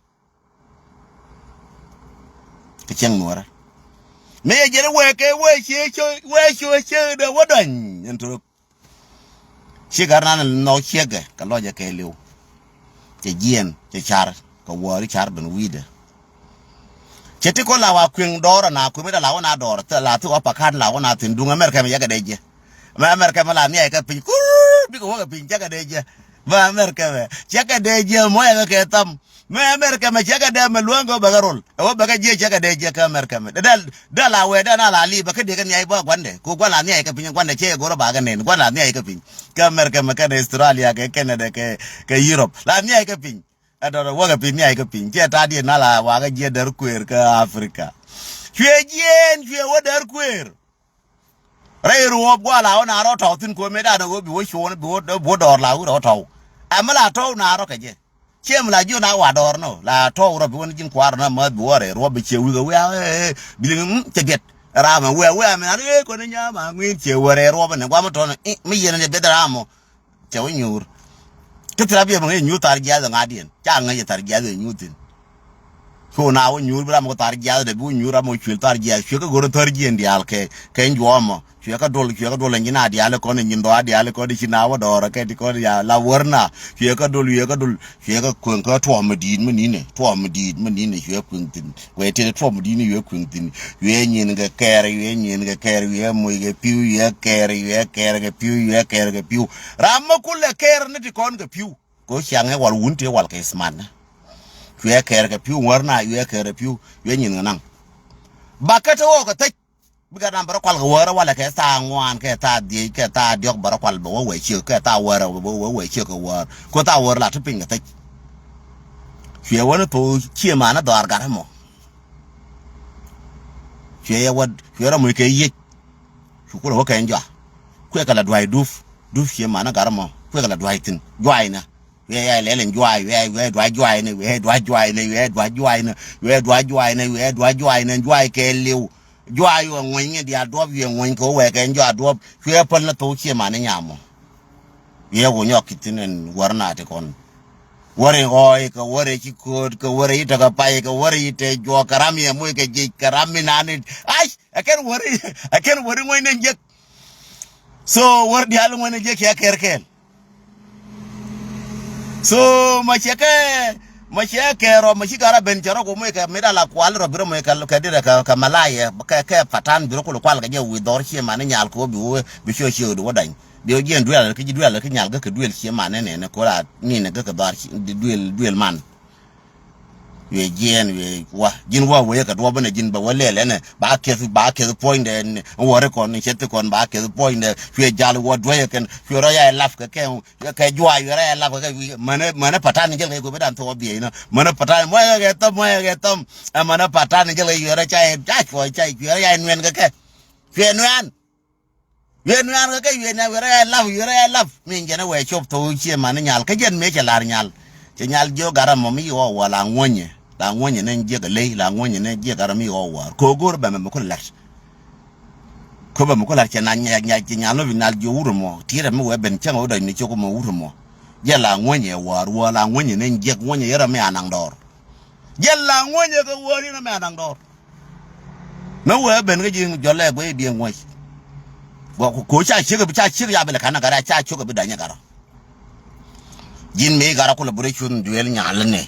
Kɛ cieŋ nuɔrä. Mëë yɛ jiɛn wee kɛ wee cie wee cie ciekdɛ wä dɔny. Ɛn to̱rök. Ci gat nan nhɔk ciekɛ kɛ lɔcɛ kɛɛliw. Cɛ jiɛn cɛ car kɛ wäri car ben wi̱i̱dɛ. Cɛ ti kɔn la wa kueŋ dɔɔr ana kueŋ mi da la wä na dɔɔr la thi wä pakat la wä na thin duŋ America mi yɛkɛ dee jiɛ. Mɛ America mi la nhiac kɛ piny kur bikɛ wä kɛ piny cɛ kɛ dee jiɛ. Bä America mɛ cɛ kɛ dee jiɛ mɔ yɛ kɛ kɛ tham. Mɛ America mɛ cɛ kɛ dee mɛ luäŋ kɛ wä bɛ kɛ rol. Ɛ wä bɛ kɛ jiɛ cɛ kɛ dee jiɛ kä America mɛ. Dal dal a wɛ dal a la li bɛ kɛ dee kɛ nhiay bä guandɛ. Ku guan la nhiay kɛ piny guandɛ cɛ yɛ go̱rä ba kɛ nen. Guan la nhiay kɛ piny. Kä America mɛ kɛn Australia kɛ Canada kɛ kɛ Europe. La nhiay kɛ piny. Ɛ dɔr wä kɛ piny nhiay kɛ piny. Cɛ ta diɛ na la wa kɛ jiɛ dɛr kuëër kä Africa. Cuɛ jiɛn cuɛ wä dɛr kuëër. Rɛy ruɔp guɔ la wä na rɔ tɔw thin kuɔ mëë danɛ wä bi wä cuɔn bi wä bi wä dɔɔr la wä rɔ tɔw. Ɛmɛ la tɔw na rɔ kɛ jɛ. Ciɛ mi la jiɔ na wa dɔɔr nɔ la tɔw rɔ bi wä ni ji̱n kuaar na mäth bi wä rɛy ruɔp bi ciɛ wi̱i̱ kɛ wi̱i̱ a bi liŋ cɛ gɛt. Ram ɛ wi̱i̱ a wi̱i̱ a mi na rɛ kɔn ni nyam a ŋui̱n ciɛ wä rɛy ruɔp ni guam tɔn mi yɛn ni beth ram mɔ. Cɛ wä nyuur. Kä thil a biɛ bä ŋäc nyuur thar jiath ɛ ŋa̱diɛn ca ŋäc ɛ thar jiath ɛ nyuur thin. Cu na wä nyuur bi ram kɛ thar jiath dee bi wä nyuur ram wä cuël thar jiath cuɛ kä go̱r thar jiɛn diaal kɛ kɛ juɔmɔ cuɛ kä duɔl cuɛ kä duɔl ɛn ji̱n a diaal kɔn ɛn ji̱n dhɔa diaal kɔn di ci na wä dɔɔr kɛ ti kɔn ya la wär na cuɛ kä duɔl cuɛ kä duɔl cuɛ kä kueŋ kä tuɔm mi di̱i̱t mi ni̱nɛ tuɔm mi di̱i̱t mi ni̱nɛ cuɛ kueŋ thin. Wee tëë tuɔm di̱i̱t ni yuɛ kui̱ŋ thi̱n. Yuɛ nyin kɛ kɛɛr, yuɛ nyin kɛ kɛɛr, yuɛ moc kɛ pi̱w, yuɛ kɛɛr, yuɛ kɛɛr kɛ pi̱w, yuɛ kɛɛr kɛ pi̱w. Ram mi kulɛ kɛɛr ni ti kɔn kɛ pi̱w. Ko ciaŋ ɛ wal wun ti wal kɛ smartnɛ. Yuɛ kɛɛr kɛ pi̱w ŋuär na yuɛ kɛɛr kɛ pi̱w, yuɛ nyin kɛ naŋ. Bakɛ te ɣɔɔ kɛ thec. Bikɛ ram bɛ rɔ kual kɛ wäär walɛ kɛ thaa ŋuan kɛ thaa dhiec kɛ thaa diɔk bɛ rɔ kual bɛ wä wee ciek kɛ thaa wäär bɛ wä wee ciek kɛ wäär. Ko thaa wäär la ti piny kɛ thec. Cuɛ wä ni thok cie man ni dhɔaar gat ɛmɔ. Cuɛ yɛ wä cuɛ rɔ muc kɛ yiec. Cu kulɛ wä kɛn jɔa. Kuɛ kɛ la dua̱c dup dup cie man ni gat ɛmɔ kuɛ kɛ la dua̱c thi̱n jua̱c ni. Wiɛ ya lɛl in juay wiɛ wiɛ duac juay ni wiɛ duac juay ni wiɛ duac juay ni wiɛ duac juay ni wiɛ duac juay ni juay kɛ liw. Juay wiɛ ŋuany ŋi diaal duɔp wiɛ ŋuany kɛ wɛ kɛ jua duɔp cuɛ päl ni thok cie man ni nyam mɔ. Wiɛ ku nyɔk ki thin in wär na ti kɔn. Wär in ɣɔɔy kɛ wär in ci kööt kɛ wär in i̱ tekɛ pay kɛ wär in i̱ te juɔk kɛ ram yɛ moc kɛ jic kɛ ram mi nani. Ai, ɛ kɛn wär in ɛ kɛn wär in ŋuany ni jek. So wär diaal ŋuany ni jek cɛ kɛr kɛɛl. So ma cɛ kɛ ma cɛ kɛ rɔ ma ci garä ben cɛ rɔ ko moc kɛ mi dal a kual rɔ bi rɔ moc kɛ kɛ dirɛ kɛ kɛ malayɛ kɛ kɛ patan bi rɔ kul kual kɛ jɛ wi̱i̱ dhɔr cie mani nyal ko bi wä bi cio cie wä dany. Bi wä jiɛn duel ki ji duel ki nyal kɛ kɛ duel cie mani nɛ nɛ ko la ni nɛ kɛ kɛ dhɔr duel duel man. Wiɛ jiɛɛn wiɛ wa ji̱n wa wee kɛ duɔp ɛnɛ ji̱n bɛ wä lɛl ɛnɛ ba keth ba keth puɔ̱nydɛ ɛn wäri kɔn ni cethi kɔn ba keth puɔ̱nydɛ. Cuɛ jal wä duäcä kɛn cuɛ rɔ ya ɛ lap kɛ kɛ kɛ juac wiɛ rɔ ya ɛ lap kɛ kɛ wiɛ mänä mänä patan ni jɛl kɛ kuɛ bi dan thok biɛ inɔ mänä patan muɔc kɛ kɛ thäm muɔc kɛ kɛ thäm. Ɛ mänä patan ni jɛl kɛ cuɛ rɔ ca ɛ ca cuɔc ca cuɛ rɔ ya ɛ nuɛn kɛ kɛ cuɛ nuɛn. Wiee nuɛ̈ɛ̈n kä kɛ wiee nɛ wiee rɛy lap wiee rɛy lap. Min jɛn ɛ wee cop thok cie man ni nyal kä jɛn mëë cɛ lar nyal. Cɛ nyal jiök gat ram mɔ mi ɣɔw wäär la ŋuɔ̱nyɛ la ŋuɔ̱nyɛ nɛ jiɛk ɛ ley la ŋuɔ̱nyɛ nɛ jiɛk gat ram mi ɣɔw wäär. Kɛ ɣöö go̱o̱r bɛ mɛ mi kulɛ la̱t. Kä bɛ mi kulɛ la̱t cɛ na nyac nyac cɛ nyal mi bi nal jiök wut ɛmɔ ti̱i̱t ɛ mi wee ben cäŋ ɛ wä dɔ̱c ni cok ɛmɔ wut ɛmɔ. Jɛn la ŋuɔ̱nyɛ wäär wäär la ŋuɔ̱nyɛ nɛ jiɛk ŋuɔ̱nyɛ yɛn ram mi a naŋ dɔɔr. Jɛn la ŋuɔ̱nyɛ kɛ wäär yɛn ram mi a naŋ dɔɔr. Mɛ wee ben kä ji̱ jɔl lɛ guey diɛ ŋuɔ̱c. Bä ku ko̱ ca ciek ca ciek ya bi lɛ ka̱n ɛ garɛ ca ciek bi dany ɛ garɛ. Ji̱n mi garɛ kulɛ bi rɛ cuth duëël nyal ni.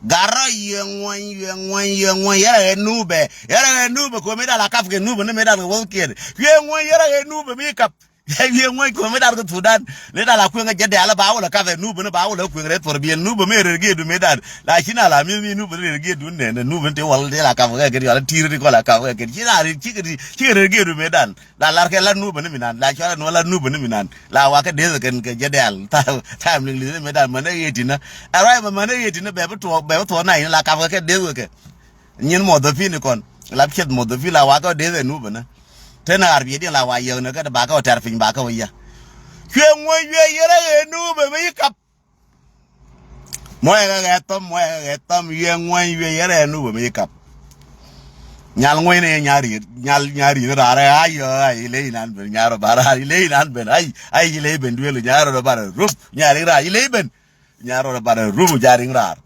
Garɛ yɛ ŋuɔ̱ny yɛ ŋuɔ̱ny yɛ ŋuɔ̱ny yɛrɛ ɣɛ nubɛ yɛrɛ ɣɛ nubɛ ko̱ mi dal a kap kɛ nubɛ ni mi dal kɛ wäth kiɛt. Yɛ ŋuɔ̱ny yɛrɛ ɣɛ nubɛ mi kap. Wiee ŋuɔ̱c kueŋ mi dar kä Thudan. Ni dal a kueŋ a jɛ dɛ̈l a ba wä lɛ kap ɛ nubä ni ba wä lɛ kueŋ rɛy thuɔr biɛn nubä mi rɛr giɛɛdu mi dar. La ci na la mi mi nubä ni rɛr giɛɛdu nɛn nubä ni te wal dee la kap kɛ kɛn yɔal a ti̱i̱r ni kɔl a kap kɛ kɛn ci na rɛr ci kɛ rɛr giɛɛdu mi dan. La lar kɛ la nubä ni mi nan la cual a nuɔ la nubä ni mi nan la wa kɛ deth kɛn kɛ jɛ dɛ̈l. Tha̱a̱m liŋ li̱th ni mi dan mänä ɣet inä. Ɛ ruac mɛ mänä ɣet inä bɛ bi thuɔk bɛ bi thuɔk na in la kap kɛ kɛ deth wekɛ. Nyin muɔth dho̱pi̱n ikɔn la piɛth muɔth dho̱pi̱n la wakɛ deth ɛ nupä ni. Te na ɣar biɛ diɛn la wa yiëk ni kä te bakɛ wä tɛr piny bakɛ wä yä. Cuɛ ŋuɔ̱ny cuɛ yɛrɛ ɣɛ nupä mi ci kap. Muɔyɛ kɛ ɣɛ thɔm muɔyɛ kɛ ɣɛ thɔm cuɛ ŋuɔ̱ny cuɛ yɛrɛ ɣɛ nupä mi ci kap. Nyal ŋuɔ̱ny ni nyal ri̱i̱t nyal nyal ri̱i̱t ni raar ɛ ay ay iley inan ben nyal rɔ ba raar iley inan ben ay ay iley ben duel nyal rɔ ba raar rup nyal ri̱i̱t raar iley ben. Nyal rɔ ba raar rup ja ri̱i̱t raar.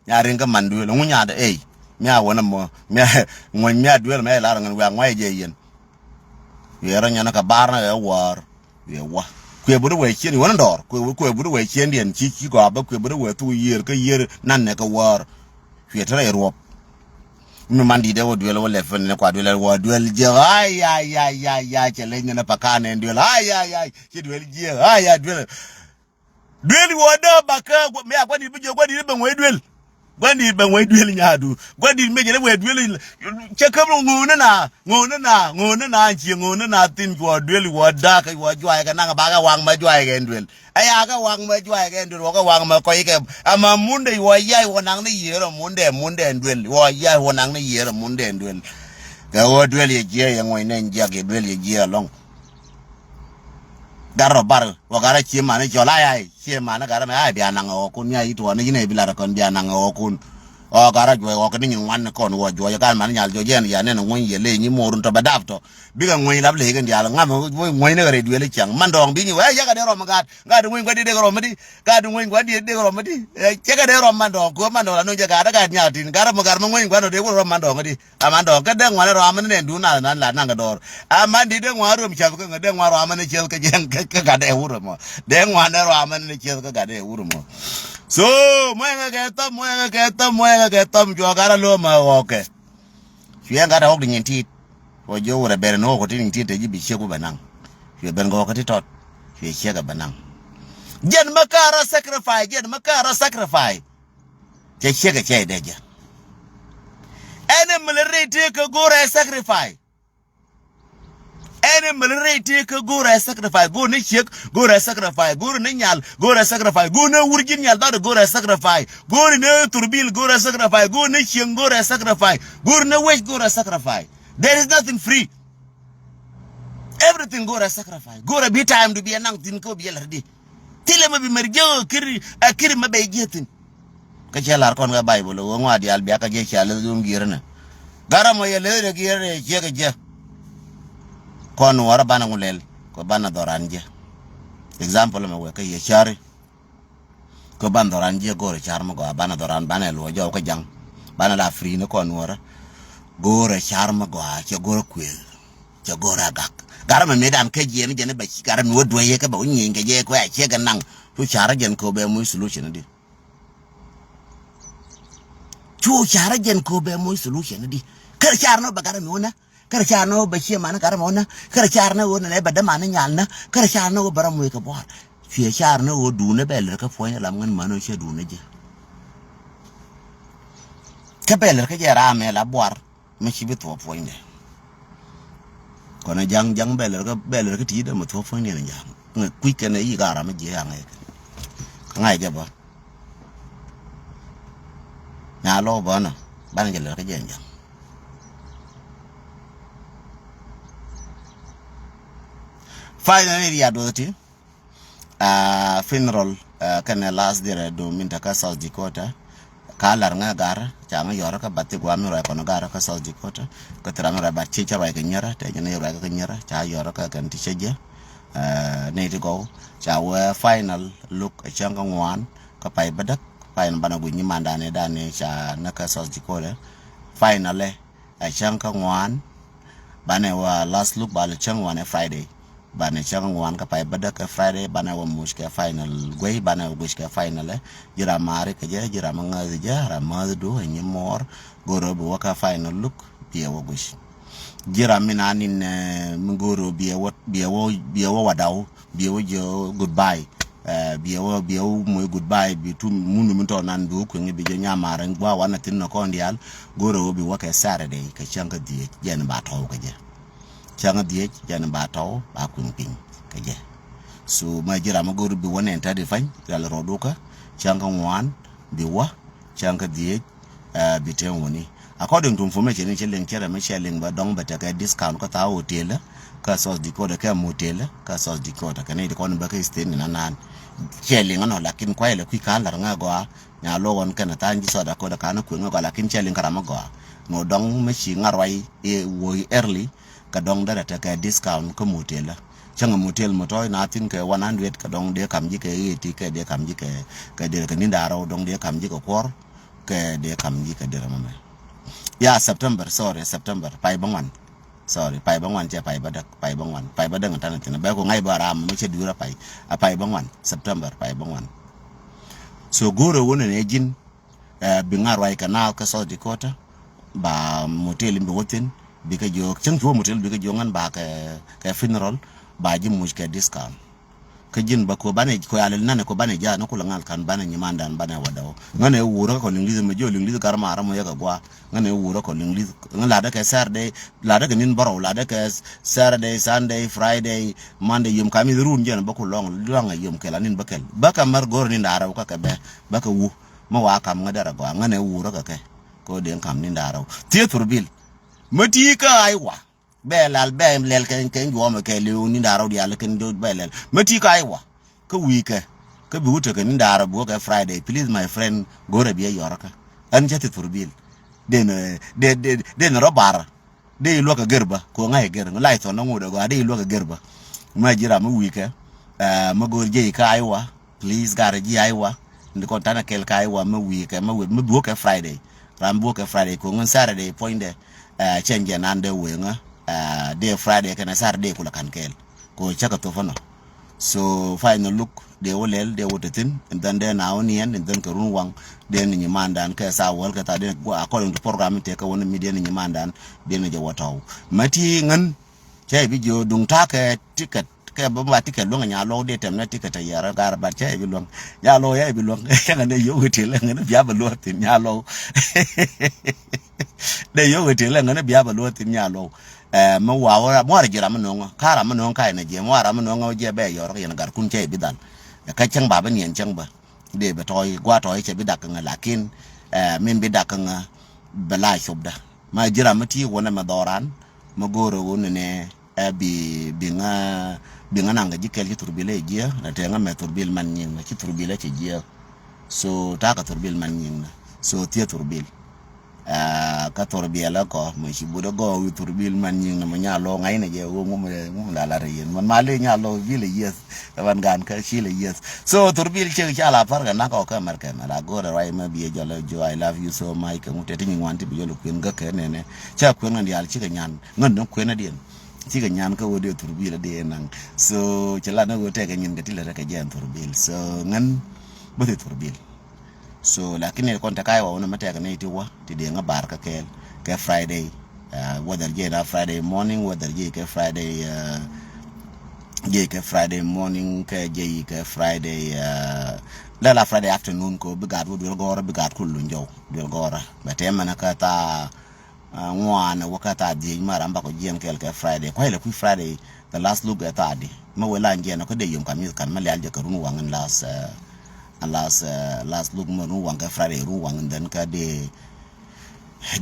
Nya riŋ kä man duëël ŋu nyaat ey. Mia wänä mɔ mia ŋuɔ̱ny mia duëël mɛ lar ŋän wiak ŋuac jɛ yɛn. Wiɛ rɔ nyanä kɛ bar nä ɛ wäär. Wiɛ wä kuɛ buni wee cien wänä dɔɔr kuɛ buni wee cien diɛn ci ci gɔaa bä kuɛ buni wee thuk yiër kä yiër nan nɛ kɛ wäär. Kuɛ te rɛy ruɔp. Mi man di̱t ɛ wä duëël wä lɛ fen ni kua duëël ɛ wä duëël jiɛ ay ay ay ay ay cɛ leny nɛ pakan ɛn duëël ay ay ay ci duëël jiɛ ay ay duëël. Duel wä dä bakä, mi a gua̱n dit bi jɛ, gua̱n dit bi ŋuɛy duel. Gua̱n dit bi ŋuɛy duel nyaadu. Gua̱n dit mi jɛ ni wee duel. Cɛ käp ŋo̱o̱n ni na, ŋo̱o̱n ni na, ŋo̱o̱n ni na, ci ŋo̱o̱n ni na thin cuɔ duel wä dä kɛ wä juay kɛ naŋ bakɛ waŋ mɛ juay kɛ duel. Ɛ ya kɛ waŋ mɛ juay kɛ duel wä kɛ waŋ mɛ kɔc kɛ. Ama munde wä yay wä naŋ ni yier ɛ munde, munde duel. Wä yay wä naŋ ni yier ɛ munde duel. Kɛ wä duel yɛ jiɛ yɛ ŋuɛy nɛn jiak yɛ duel yɛ jiɛ alɔŋ. Gat rɔ bar wä gat rɔ cie mani cɔl ay ay cie mani gat rɔ mɛ ay bia naŋ ɛ ɣɔkun mi ay tuɔɔni yinɛ bi lat ɛ kɔn bia naŋ ɛ ɣɔkun. Ɔ gat rɔ juɔc ɣɔk ni nyin ŋuan ni kɔn wä juɔc ɛ gat mani nyal juɔc yɛn ya nɛn ŋuɛny yɛ ley nyi moor in tɔ bɛ dap tɔ. Bikɛ ŋuɛny lap ley kɛn diaal ŋam ŋuɛny ni kɛ rɛy duël i̱ ciaŋ man dɔɔŋ bi nyi wee yɛkɛ dee rɔm gat. Gat ŋuɛny gua̱n diet dee rɔm di. Gat ŋuɛny gua̱n diet dee rɔm di. Cɛ kɛ dee rɔm man dɔɔŋ kuɛ man dɔɔŋ la nuny jɛ gat gat nyaal tin gat rɔ mɛ gat mɛ ŋuɛny gua̱n dɔɔŋ dee wur rɔm man dɔɔŋ di. Aman dɔɔŋ kä dee ŋuan rɔamä ni nɛn duun na na na kä dɔɔr. Aman di dee ŋuan ruɔm cath kä dee ŋuan rɔamä ni cieth kä jiɛn kä kä dee wur mɔ. Dee ŋuan dee rɔamä ni cieth kä kä dee wur mɔ. So muɛŋɛ kɛ thɔm muɛŋɛ kɛ thɔm muɛŋɛ kɛ thɔm cuɔ gat a lo̱o̱m a ɣɔkɛ. Cuɛ gat a ɣɔk di nyin tiit. Wä jiö wurɛ bɛr ni ɣɔk ti nyin tiit te ji̱ bi ciek wä bɛ naŋ. Cuɛ ben ɣɔk ti tɔt. Cuɛ ciek a bɛ naŋ. Jɛn mä kä a rɔ sacrifice jɛn mä kä a rɔ sacrifice. Cɛ ciek a cɛ dee jɛ. Ɛn ɛ mɛl rɛy tëë kä go̱o̱rɛ sacrifice. Ɛn ɛ mɛl rɛy tëë kä go̱o̱rɛ sacrifice go̱o̱r ni ciek go̱o̱rɛ sacrifice go̱o̱r ni nyal go̱o̱rɛ sacrifice go̱o̱r ni wur ji̱n nyal dɔt go̱o̱rɛ sacrifice go̱o̱r ni thurbil go̱o̱rɛ sacrifice go̱o̱r ni cieŋ go̱o̱rɛ sacrifice go̱o̱r ni wec go̱o̱rɛ sacrifice. There is nothing free. Everything go̱o̱rɛ sacrifice go̱o̱rɛ bi time du bi ɛ naŋ thin kä bi ɛ la̱t di. Thilɛ mɛ bi mɛr jiäk ɛ kiri ɛ kiri mɛ bɛ jiäk thin. Kä cɛ lar kɔn kɛ Baibol ɣöö ŋɔa diaal bia kä jiɛ cia leth duun gi̱i̱rä nɛ. Garɛ mɔ yɛ leth rɛ gi̱i̱rä rɛ ciek kɛ jiɛ. Kɔn nuɔɔrä banɛ ŋu lɛl kɛ banɛ dhɔran jiɛ. Example mɛ wɛ kä yɛ cari. Kä banɛ dhɔran jiɛ go̱o̱rɛ car mɛ gɔaa banɛ dhɔran banɛ luɔ jɔw kä jaŋ. Banɛ la free ni kɔn nuɔɔrä. Go̱o̱rɛ car mɛ gɔaa cɛ go̱o̱rɛ kuëth. Cɛ go̱o̱rɛ agak. Garɛ mɛ mëëdan kä jiɛ ni jɛ ni bɛ ci garɛ mi wä duee yɛ kä bɛ wä nyieny kɛ jɛ kuɛ a ciek kɛ naŋ. Cu carä jɛn kɛ wä bɛ muc solution di. Cu carä jɛn kɛ wä bɛ muc solution di. Kärɛ car ni wä bɛ garɛ mi wä nä. Kärɛ car ni wä bɛ cie man garɛ mi wä nä. Kärɛ car ni wä nɛ bɛ däman ni nyal nä. Kärɛ car ni wä bɛ rɔ muc kɛ buar. Cuɛ car ni wä duun ni bɛ lär kä puɔ̱ny lam ŋän man wä cɛ duun ni jɛ. Kä bɛ lär kä jɛ ram mɛ la buar. Mi ci bi thuɔp puɔ̱nydɛ. Kɔn ja̱ŋ ja̱ŋ bɛ lɛr kä bɛ lɛr kä ti̱i̱t ɛmɛ thuɔp puɔ̱nydɛ ni ja̱ŋ. Ŋɛ kui̱ kɛn ɛ yi ka ram mi jiɛ aŋɛ kɛ. Ŋa̱c jɛ bä. Nya lɔ bä nɔ banɛ jɛ lɛr kä jɛ ja̱ŋ. Finally riat duɔth ti. Aa, funeral, aa, kɛnɛ last dirɛ dom min te kä South Dakota. Ka lar ŋɛ gar ca ŋɛ yɔr kä bathi gua mi ruac kɔn gar kä South Dakota. Kä thira mi ruac bat ci ca ruac kɛ nyɛrɛ te jɛn ruac kɛ nyɛrɛ ca yɔr kä kɛn ti cɛ jɛ. Aa, ni ti gɔw ca wee final look cäŋ kä ŋuan kä pay bädäk. Pay ni banɛ guic nyi man dani dani ca nɛ kä South Dakota. Final ɛ cäŋ kä ŋuan. Banɛ wa last look ba lɛ cäŋ ŋuan ɛ Friday. Banɛ cäŋ ŋuan kä pay bädäk ɛ Friday banɛ wa muc kɛ final guey banɛ wa guc kɛ final ɛ. Ji̱ ram mari kɛ jɛ ji̱ ram ŋäth jɛ ram mäth du ɛ nyi muɔɔr. Go̱rɛ bi wä kä final look biɛ wä guc. Ji̱ ram mi na nin mi go̱rɛ biɛ wä biɛ wä biɛ wä wadaw. Biɛ wä jiɛ goodbye. Ɛ, biɛ wä biɛ wä moc goodbye bi tum munu mi tɔ nan bi wä kueŋ bi jɛ nyamar in gua wan a thin nɔ kɔn dial. Go̱rɛ wä bi wä kɛ Saturday kɛ cäŋ kä dhiec jɛn ba tɔw kɛ jɛ. Cäŋ kä dhiec jɛn ba tɔw ba kueŋ piny kɛ jɛ. So ma ji̱ ram a go̱rɛ bi wä nɛn tɛt i pany rial rɔɔdu kä cäŋ kä ŋuan bi wä cäŋ kä dhiec. Ɛ, bi tëë wuni. According to information in cɛ liŋ cɛ rɛ mi cɛ liŋ bɛ dɔŋ bɛ tekɛ discount kä thaa hotel kä South Dakota kɛ motel kä South Dakota kɛ ni ti kɔn bɛ kä state ni nanan. Cɛ liŋ anɔ lakin kuay lɛ kui̱ ka lar ŋa gɔa nya lo ɣɔn kɛn thaa ji̱ South Dakota ka ni kueŋ gɔa lakin cɛ liŋ kä ram gɔa. Ŋɔ dɔŋ mi ci ŋa ruay i wuɔy early. Kɛ dɔŋ derɛ tekɛ discount kä motel. Cäŋ motel mɔ tɔ̱ na thin kɛ one hundred kɛ dɔŋ dee kam ji̱ kɛ eighty kɛ dee kam ji̱ kɛ kɛ dee kɛ ni̱n da̱rɛ dɔŋ dee kam ji̱ kɛ kuɔr. Kɛ dee kam ji̱ kɛ dee rɛ mɛ mɛ. Ya September, sorry, September pay bä ŋuan. Sorry, pay bä ŋuan cɛ pay bä däk, pay bä ŋuan, pay bä däk ŋa tanɛ thin bɛ ku ŋa̱c bä ram mɛ cɛ duurä pay. A pay bä ŋuan September pay bä ŋuan. So go̱rɛ wunɛ nɛ ji̱n. Ɛ, bi ŋa̱r ruac kɛ naath kä South Dakota. Ba motel in bi wä thin bikɛ jiök cäŋ ci wä motel bikɛ jiök ŋän ba kɛ kɛ funeral. Ba ji̱ muc kɛ discount. Kä ji̱n bä ko banɛ ko yalɛ nanɛ ko banɛ ja̱a̱n ko la ŋal kan banɛ nyimandan banɛ wadɛ wä. Ŋänɛ wurä kɔ Liŋlith mɛ ji̱ ɔ Liŋlith gar marä mɔ yɛ kɛ gua̱a̱. Ŋänɛ wurä kɔ Liŋlith ŋä ladä kɛ Saturday, ladä kɛ ni̱n bärɔw, ladä kɛ Saturday, Sunday, Friday, Monday, yom kamith run jɛn bä ku lɔŋ, lɔŋ a yom kɛl a ni̱n bä kɛl. Bä kɛ mär go̱r ni̱n da̱rä wä kä kɛ bɛ, bä kɛ wu. Mä wa kam ŋä derɛ gɔaa, ŋänɛ wurä kɛ kɛ. Ko den kam ni̱n da̱rä wä. Thiee thurbil. Mä ti kä Iowa. Bɛ lal bɛ lɛl kɛn kɛn juɔmɛ kɛ liw ni da̱rä dial kɛn do bɛ lɛl. Mä ti ka Iowa. Kä wi̱i̱ kɛ. Kä bi wut tekɛ ni da̱rä buɔ̱kɛ Friday. Please my friend, go̱rɛ biɛ yɔrä kä. Ɛn cä ti thurbil. Den, eh, den, den, den rɔ bar. Dee iluäk kɛ gɛr bä. Ko ŋa̱c kɛ gɛr. Ŋu lac thɔn na ŋut ɛ gɔaa. Dee iluäk kɛ gɛr bä. Mä ji̱ ram mi wi̱i̱ kɛ. Eh, mä go̱r jiɛ ikä Iowa. Please, garɛ ji̱ Iowa. Ni kɔn tanɛ kɛl ka Iowa mä wi̱i̱ kɛ, mä wi̱i̱, mä bi wä kɛ Friday. Ram bi wä kɛ Friday, ko̱ŋ in Saturday puɔ̱nydɛ, eh, cɛn jɛ nan dee wee ŋä, eh, dee Friday kɛnɛ Saturday kulɛ kan kɛl. Ko cä kɛ thop fä nɔ. So, final look, dee wä lɛl, dee wä te thi̱n, and then dee na wä niɛn, and then kɛ run waŋ, dee ni nyimandan kɛ sa wäl kɛ tha, dee, according to program in tekɛ wä ni mi dee ni nyimandan, dee ni jɛ wä tɔw. Mɛ ti ŋän, cɛ i̱ bi jiö duŋ ta̱a̱ kɛ ticket. Kɛ bä ma ticket luäŋ nya lɔw dee tɛm na ticket a yɛr gar bat cɛ i̱ bi luäŋ. Nya lɔw yɛ i̱ bi luäŋ. Cɛ ŋä dee yio̱w kɛ tiel ŋä ni bia bä luäŋ thi̱n nya lɔw. Dee yio̱w kɛ tiel ŋä ni bia bä luäŋ thi̱n nya lɔw. Ɛ, mi wa wä muar ji̱ ram mi no̱ŋä. Ka ram mi no̱ŋä ka inɛ jiɛ. Muar ram mi no̱ŋä wä jiɛ bɛ yɔr kɛ yɛn gar kun cɛ i̱ bi dhal. Ɛ, kä cäŋ ba bi niɛn cäŋ bä. Dee bɛ tɔy, gua tɔy cɛ bi dak kä ŋä, lakin, ɛ, min bi dak kä ŋä bɛ la cop dä. Ma ji̱ ram mi ti wä nɛ mɛ dhɔran, mɛ go̱o̱rɛ wä nɛ nɛ, ɛ, bi, bi ŋä, bi ŋä naŋ kɛ ji̱ kɛl ci thurbil ɛ jiɛ, nɛ tɛ ŋä mɛ thurbil man nyiŋ nɛ, ci thurbil ɛ ci jiɛ. So, ta̱a̱ kɛ thurbil man nyiŋ nɛ. So, thiee thurbil. Ɛ, kä thurbil ɛ kɔ, mɛ ci but ɛ gɔɔ wi̱i̱ thurbil man nyiŋ nɛ, mɛ nya lɔ ŋa̱c nɛ jɛ wä ŋum, ŋum la la rɛ yɛn. Mɛ ma lɛ nya lɔ bi lɛ yieth. Ɛ ban gan kä ci lɛ yieth. So, thurbil cek ca la par kɛ nak ɔ kä America mɛ la go̱o̱rɛ ruac mɛ bi ɛ jɔl ɛ jo, I love you so much, kɛ ŋut tɛ ti nyin wan ti bi jɔl ɛ kuën gäk kɛ nɛnɛ. Ca kuën ŋän diaal cikɛ nyan. Ŋän ni kuën adiɛn. Cikɛ nyan kä wä dee thurbil adiɛn naŋ. So, ci la ni wä tɛkɛ nyin kɛ ti lɛ rɛ kɛ jɛn thurbil. So, ŋän bä thi thurbil. So, lakin ni kɔn te kai wa wä ni mɛ tɛkɛ ni ti wä, ti dee ŋä bar kä kɛɛl, kɛ Friday. Uh, whether jɛ na Friday morning, whether jɛ kɛ Friday, uh, jɛ kɛ Friday morning, kɛ jɛ kɛ Friday, uh, la la Friday afternoon ko bi gat wä duel gɔra, bi gat kul lunjɔw, duel gɔra. Bɛ tɛ mɛn kä tha, uh, ŋuan wä kä tha dhiec ma ram bakɔ jiɛn kɛl kɛ Friday. Kuay lɛ kui̱ Friday, the last look ɛ tha di. Ma wä la jiɛn kä dee yom kamith kan ma lial jɛ kɛ run waŋ in last, uh, last, uh, last look ma run waŋ kɛ Friday, run waŋ in then kä dee, dee